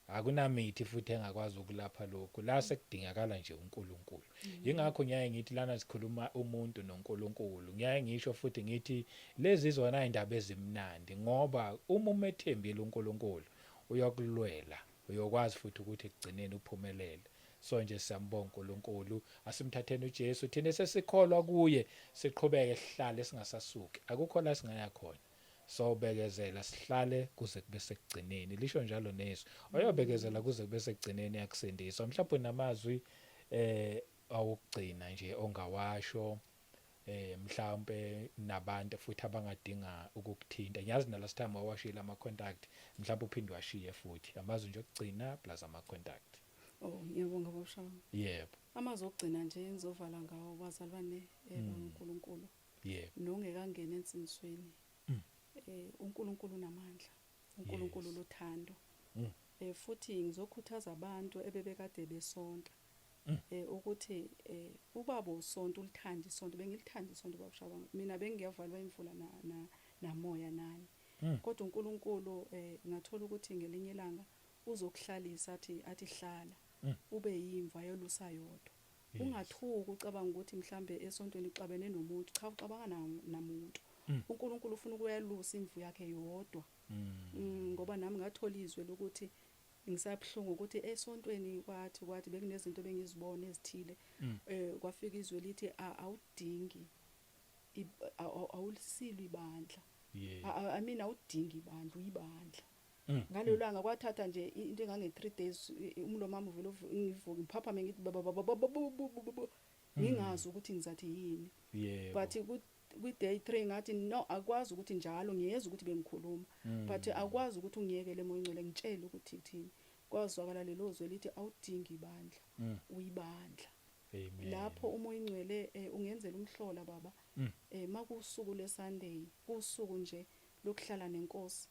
akunamithi futhi engakwazi ukulapha lokhu. La sekudingakala nje uNkulunkulu. Ingakho ngiyaye ngithi lana sikhuluma umuntu noNkulunkulu. Ngiyaye ngisho futhi ngithi lezi zona indaba ezimnandi, ngoba uma umethembile uNkulunkulu uyokulwela, uyokwazi futhi ukuthi ekugcineni uphumelele. So nje siyambonga uNkulunkulu, asimthatheni uJesu thina sesikholwa kuye, siqhubeke sihlale singasasuki, akukho la singaya khona. Sobekezela sihlale kuze kube sekugcineni, lisho njalo nezwi, oyobekezela kuze kube sekugcineni yakusindiswa. Mhlawumbe namazwi awokugcina nje ongawasho, mhlawumbe nabantu futhi abangadinga ukukuthinta. Ngiyazi na last time wawashila ama contact, mhlawumbe uphinde washiye futhi amazwi nje okugcina plus ama contact. Oh, ngiyabonga baba. Amazwi okugcina nje engizovala ngawo, bazalwane bakaNkulunkulu, nongekangena ensinisweni, uNkulunkulu unamandla, uNkulunkulu luthando. Futhi ngizokhuthaza abantu ebebekade besonta ukuthi ubaba usonto ulithanda isonto, bengilithanda isonto baba Shabangu, mina bengiyavalwa imvula na namoya nani, kodwa uNkulunkulu ngathola ukuthi ngelinye ilanga uzokuhlalisa, athi hlala ube yimvu ayolusa yodwa. Ungathuki ucabanga ukuthi mhlambe esontweni uxabene nomuntu. Cha, uxabanga namuntu. UNkulunkulu ufuna ukuyalusa imvu yakhe yodwa. Ngoba nami ngathola izwi lokuthi Ngisabuhlungu ukuthi esontweni kwathi bekunezinto bengizibona ezithile. Kwafika izwe lithi awudingi, awulisilo ibandla. I mean, awudingi ibandla, uyibandla. Ngalelo langa kwathatha nje into engange 3 days, umlomo wami uvele ngivuke ngiphaphame ngithi baba baba baba, ngingazi ukuthi ngizathi yini. But kwi day 3 ngathi no, akwazi ukuthi njalo ngiyeza ukuthi bengikhuluma, but akwazi ukuthi ungiyekele, Moya Ngcwele, ngitshele ukuthi ithini. Kwazwakala lelo zwe lithi awudingi ibandla, uyibandla. Amen. Lapho uMoya Ingcwele ungenzela umhlola, baba. Makusuku leSunday, kusuku nje lokuhlala nenkosi,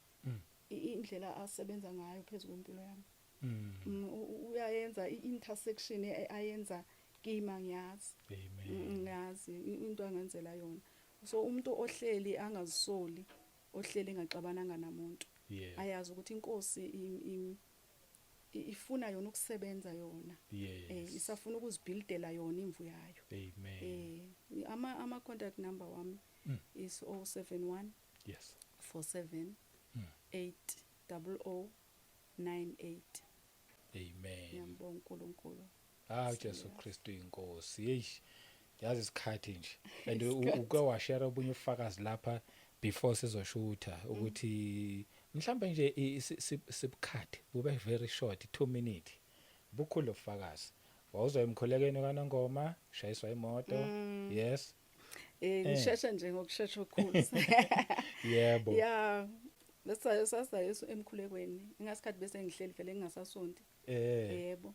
indlela asebenza ngayo phezulu kwempilo yami, uyayenza i-intersection ayenza kimi, ngiyazi. Amen. Ngiyazi into angenzela yona. So umuntu ohleli angazisoli, ohleli engaxabananga namuntu, ayazi ukuthi inkosi ifuna yona ukusebenza yona, isafuna ukuzibuildela yona imvu yayo. Amen. Ama contact number wami is 071 47 800 98. Amen. Ngiyambonga uNkulunkulu. Ah, Jesu Kristu inkosi. Hey, yazi isikhathi nje and uke washare obunye ubufakazi lapha before sizoshutha ukuthi mhlambe nje sibukhathi bube very short, 2 minute, bukhulu ubufakazi. Wawuzwa emkhulekweni kaNongoma, shayiswa imoto. Yes. Ngisheshe nje ngokushesha okukhulu. Ya, bese sasaye emkhulekweni ngasikhathi, bese ngihleli vele ngingasasonti. Yebo,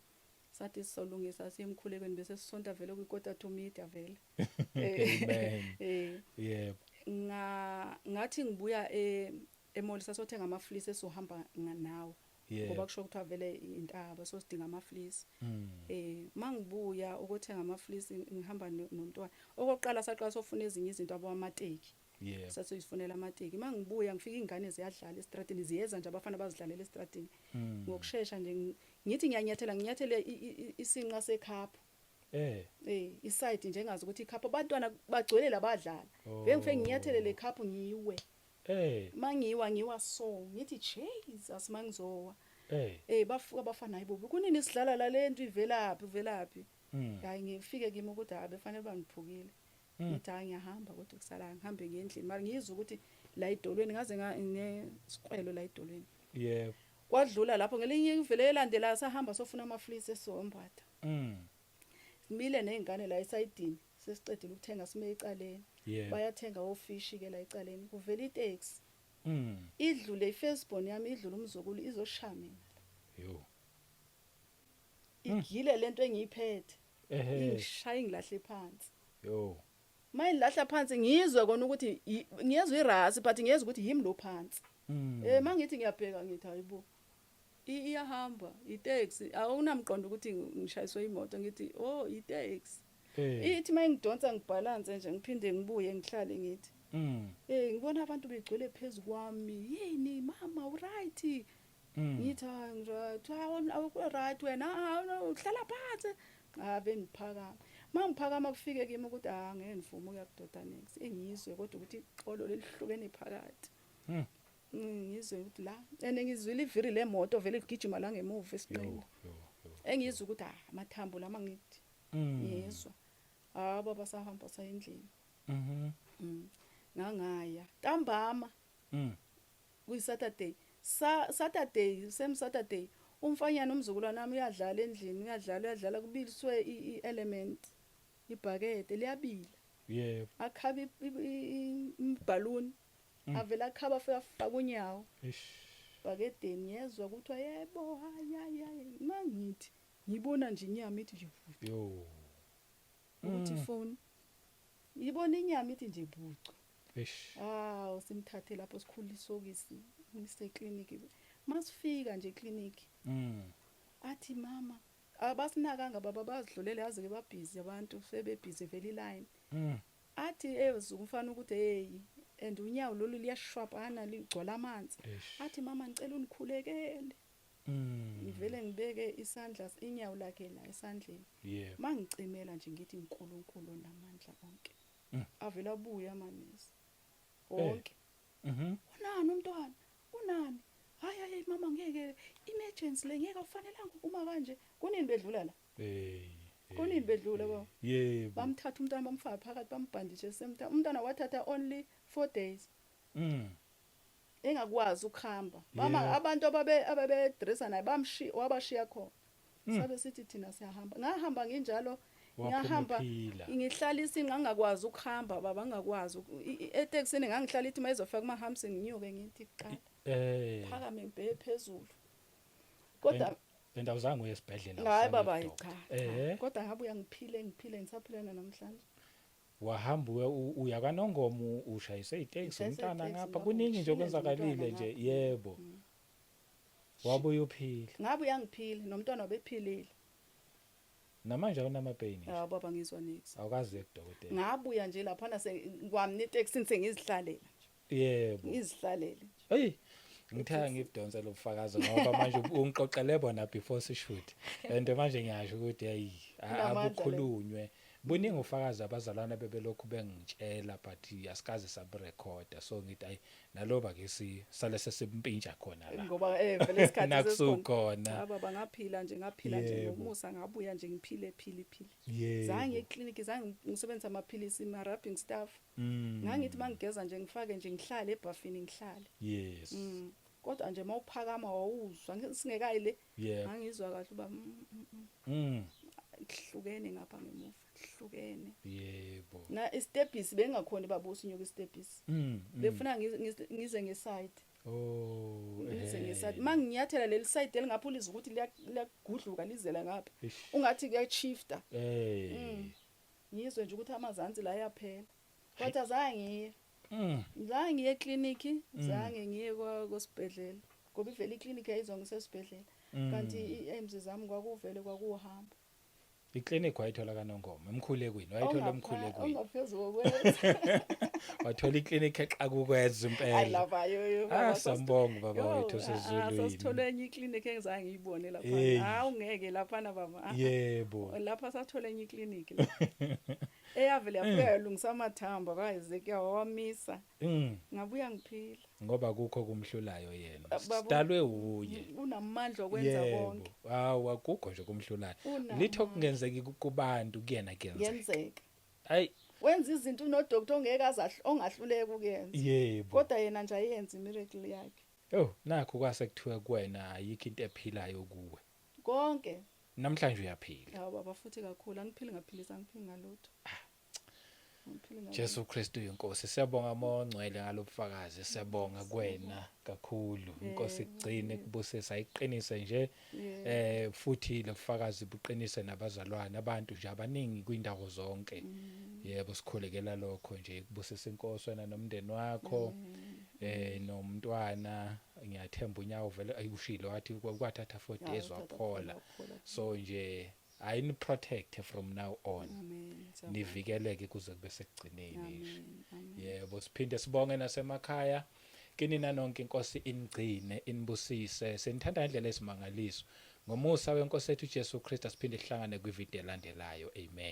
sathi sizolungisa siye emkhulekweni, bese sisonta vele kwi-quarter to media vele. Amen. Ngathi ngibuya emall, sasothenga ama-fleece esohamba nawo, ngoba kusho kuthiwa vele intaba, so sidinga ama-fleece. Mangibuya ukuthenga ama-fleece, ngihamba nomntwana. Okokuqala saqala sofuna ezinye izinto, abamateki. Sasizifunela amateki. Mangibuya ngifika ingane ziyadlala estradini, ziyeza nje, abafana bazidlalela estradini. Ngokushesha nje ngithi ngiyanyathela, nginyathele isinqa sekhaphu. Iside nje engazi ukuthi ikhaphu, abantwana bagcwele labadlala. Bengifike nginyathele le khaphu, ngiwe. Mangiwa, ngiwa, so ngithi Jesus, mangizowa. Bafuka abafana, hayibo, kunini sidlala la, lento ivelaphi, ivelaphi? Hayi, ngifike kimi ukuthi hayi, befanele bangiphukile. Ngithi hayi, ngiyahamba, kodwa kusala ngihambe ngiye endlini, mara ngiyizwa ukuthi la idolweni ngaze nesikwelo la idolweni. Kwadlula lapho, ngelinye ivele elandelayo sahamba sofuna ama-fleece esombatha. Simile nezingane la esayidini, sesicedile ukuthenga, sime ecaleni. Bayathenga ofishi ke la ecaleni, kuvela itaxi. Idlule i-firstborn yami, idlule umzukulu, izoshaya mina. Yo. Igile lento engiyiphethe. Ingishaya, ingilahle phansi. Yo. Mayilahla phansi, ngizwe kona ukuthi ngiyezwa irasi, but ngiyezwa ukuthi yimi lo phansi. Mangithi ngiyabheka, ngithi hayibo, iyahamba itaxi, awunamqondo ukuthi ngishayiswe imoto. Ngithi oh, itaxi. Ithi mayingidonsa, ngibalance nje, ngiphinde ngibuye ngihlale, ngithi ngibona abantu begcwele phezulu kwami, yini mama, uright? Ngithi hayi, ngiright. Awukho right wena, uhlala phansi. Ave ngiphakama, mangiphakama kufike kimi ukuthi ah, ngeke ngivume ukuya kudoda next, engiyizwe kodwa ukuthi ixolo lelihlukene phakathi. Ngizwe ukuthi la and ngizwile iviri lemoto vele ligijima la ngemuva esinqeni. Yo, yo, yo. Engizwe ukuthi ah, amathambo lama, ngithi ngiyezwa, ah baba, sahamba saya endlini. Ngangaya ntambama, kuyi-Saturday, Saturday, same Saturday, umfanyana, umzukulwane wami, uyadlala endlini, uyadlala, uyadlala, kubiliswe i-element, ibhakede liyabila. Akhaba ibhaluni, avela akhaba, afika afaka unyawo Ish. bhakedeni. Ngiyezwa kuthiwa yebo, hayi hayi hayi, mangithi ngibona nje inyama ithi nje vucu. Yo. Ukuthi ifoni ngibona inyama ithi nje bucu. Eish. Awu, simthathe lapho, sikhula isokisi, ngise clinic. Masifika nje eclinic, athi mama, abasinakanga baba, bazidlulele, yazi ke babhizi abantu, sebebhizi vele iline. Athi ezwa umfana ukuthi hey, and unyawo lolu liyashwabana, ligcwala amanzi. Eish. Athi mama, ngicela unikhulekele. Ngivele ngibeke isandla, inyawo lakhe la esandleni. Mangicimela nje, ngithi uNkulunkulu onamandla onke. Avela abuya amanesi wonke. Unani umntwana, unani? Hayi hayi mama, ngeke, emergency le, ngeke, awufanelanga uma kanje. Kunini bedlula la? Hey. Kunini bedlula, baba? Bamthatha umntwana, bamfaka phakathi, bambhandishe semntana. Umntwana wathatha only 4 days engakwazi ukuhamba. Bama abantu ababe dressa naye bamshiya, wabashiya khona. Sabe sithi thina siyahamba. Ngahamba nginjalo. Waphuma Ngahamba uphila. ngihlalisa, ngangakwazi ukuhamba baba, ngingakwazi etekisini ngangihlala, ithi mayizofika kuma humps nginyuke ngithi qala phakame ngibheke phezulu. Kodwa And awuzange uye esibhedlela? Hayi Awuzange baba, ku-doctor? cha, cha. Kodwa ngabuya ngiphile, ngiphile, ngisaphila namhlanje. Wahamba uya kaNongoma, ushayise iteksi, Ngishayise umntwana iteksi ngapha, ngapha, kuningi nje ngishile nje okwenzakalile umntwana nje. ngapha. Yebo. Wabuya uphila. Ngabuya ngiphile, nomntwana wabephilile. Namanje awunama-pain nje? Hawu baba, ngizwa niks. Awukazi kudokotela? Ngabuya nje laphana kwami etekisini sengizihlalela nje. Ngizihlalele nje. Hey, ngithe ngibudonse lo bufakazi ngoba manje ungixoxele bona before sishoot, and manje ngiyasho ukuthi hey, Unamandla le. abukhulunywe. Buningi ufakazi abazalwane bebelokhu bengitshela, but asikaze saburekhoda, so ngithi ayi, naloba ke sale sesimpintsha khona la. Ngoba vele isikhathi sesikhona. Nakusukhona. Cha baba, ngaphila nje, ngaphila nje ngomusa, ngabuya nje ngiphile, phile, phile. Zange eklinikhi, zange ngisebenzise amaphilisi, ma-rubbing stuff. Ngangithi mangigeza nje, ngifake nje, ngihlale ebhafini, ngihlale. Kodwa nje mawuphakama wawuzwa singekayi le. Ngangizwa kahle uba kuhlukene ngapha ngemuva, kuhlukene. Na istebhisi bengakhoni baba usinyuka istebhisi. Befuna ngize ngeside. Ngize ngeside. Manginyathela leli side elingapha, ulizwa ukuthi liyagudluka lizela ngapha. Ungathi kuyashifta. Ngizwe nje ukuthi amazansi la ayaphela. Kodwa zange ngiye. Zange ngiye ekliniki, zange ngiye kwasibhedlela. Ngoba ivele ikliniki yayizwa ngisesibhedlela. Kanti i-aims zami kwakuvele kwakuhamba. Iklinikhi wayithola kaNongoma emkhulekweni, wayithola emkhulekweni. Ongaphezu kokwenza. Wathola iklinikhi exakukwenza Hayi impela. lapha yo yo Ah, baba, sambonga baba yo, wethu sasithole osezulwini. enye ikliniki engizange ngiyibone lapha. Hey. Hawu, ngeke laphana baba. Ah, ah. Lapha sathole enye ikliniki la. Eyavele yafika yalungisa amathambo kaEzekiel, wawamisa. Ngabuya ngiphila. Ngoba kukho kumhlulayo yena. Ah, baba, Sidalwe uye. Unamandla okwenza konke. Hawu, akukho nje kumhlulayo. Unamandla. Litho kungenzeki kubantu, kuyena kuyenzeka. Kuyenzeka. Hayi. Wenza izinto unodoctor ongeke ongahluleka ukuyenza. Kodwa yena nje ayenze miracle yakhe. Oh, nakho kwase kuthiwa kuwena ayikho into ephilayo kuwe. Konke. Namhlanje uyaphila. Hawu baba, futhi kakhulu, angiphili ngaphilisa, angiphili ngalutho. Angiphili ngalutho. Jesu Kristu uyinkosi. Siyabonga mongcwele ngalobufakazi. Siyabonga kuwena kakhulu. Inkosi igcine kubusisa, ayiqinise nje. Futhi lobufakazi buqinise nabazalwane, abantu nje abaningi kwindawo zonke. Yebo, sikhulekela lokho nje, kubusisa inkosi wena nomndeni wakho. Nomntwana ngiyathemba unyawo vele ayushilo, wathi kwathatha 4 days wathatha waphola. Waphola. So nje ayini protect from now on. Amen. Siyabonga. Nivikeleke kuze kube sekugcineni nje. Amen. Amen. Yebo, siphinde sibonge nasemakhaya kinina nonke. Inkosi inigcine, inibusise. Senithanda indlela esimangaliso. Ngomusa wenkosi ethu uJesu Kristu, asiphinde sihlangane kwivideo elandelayo. Amen.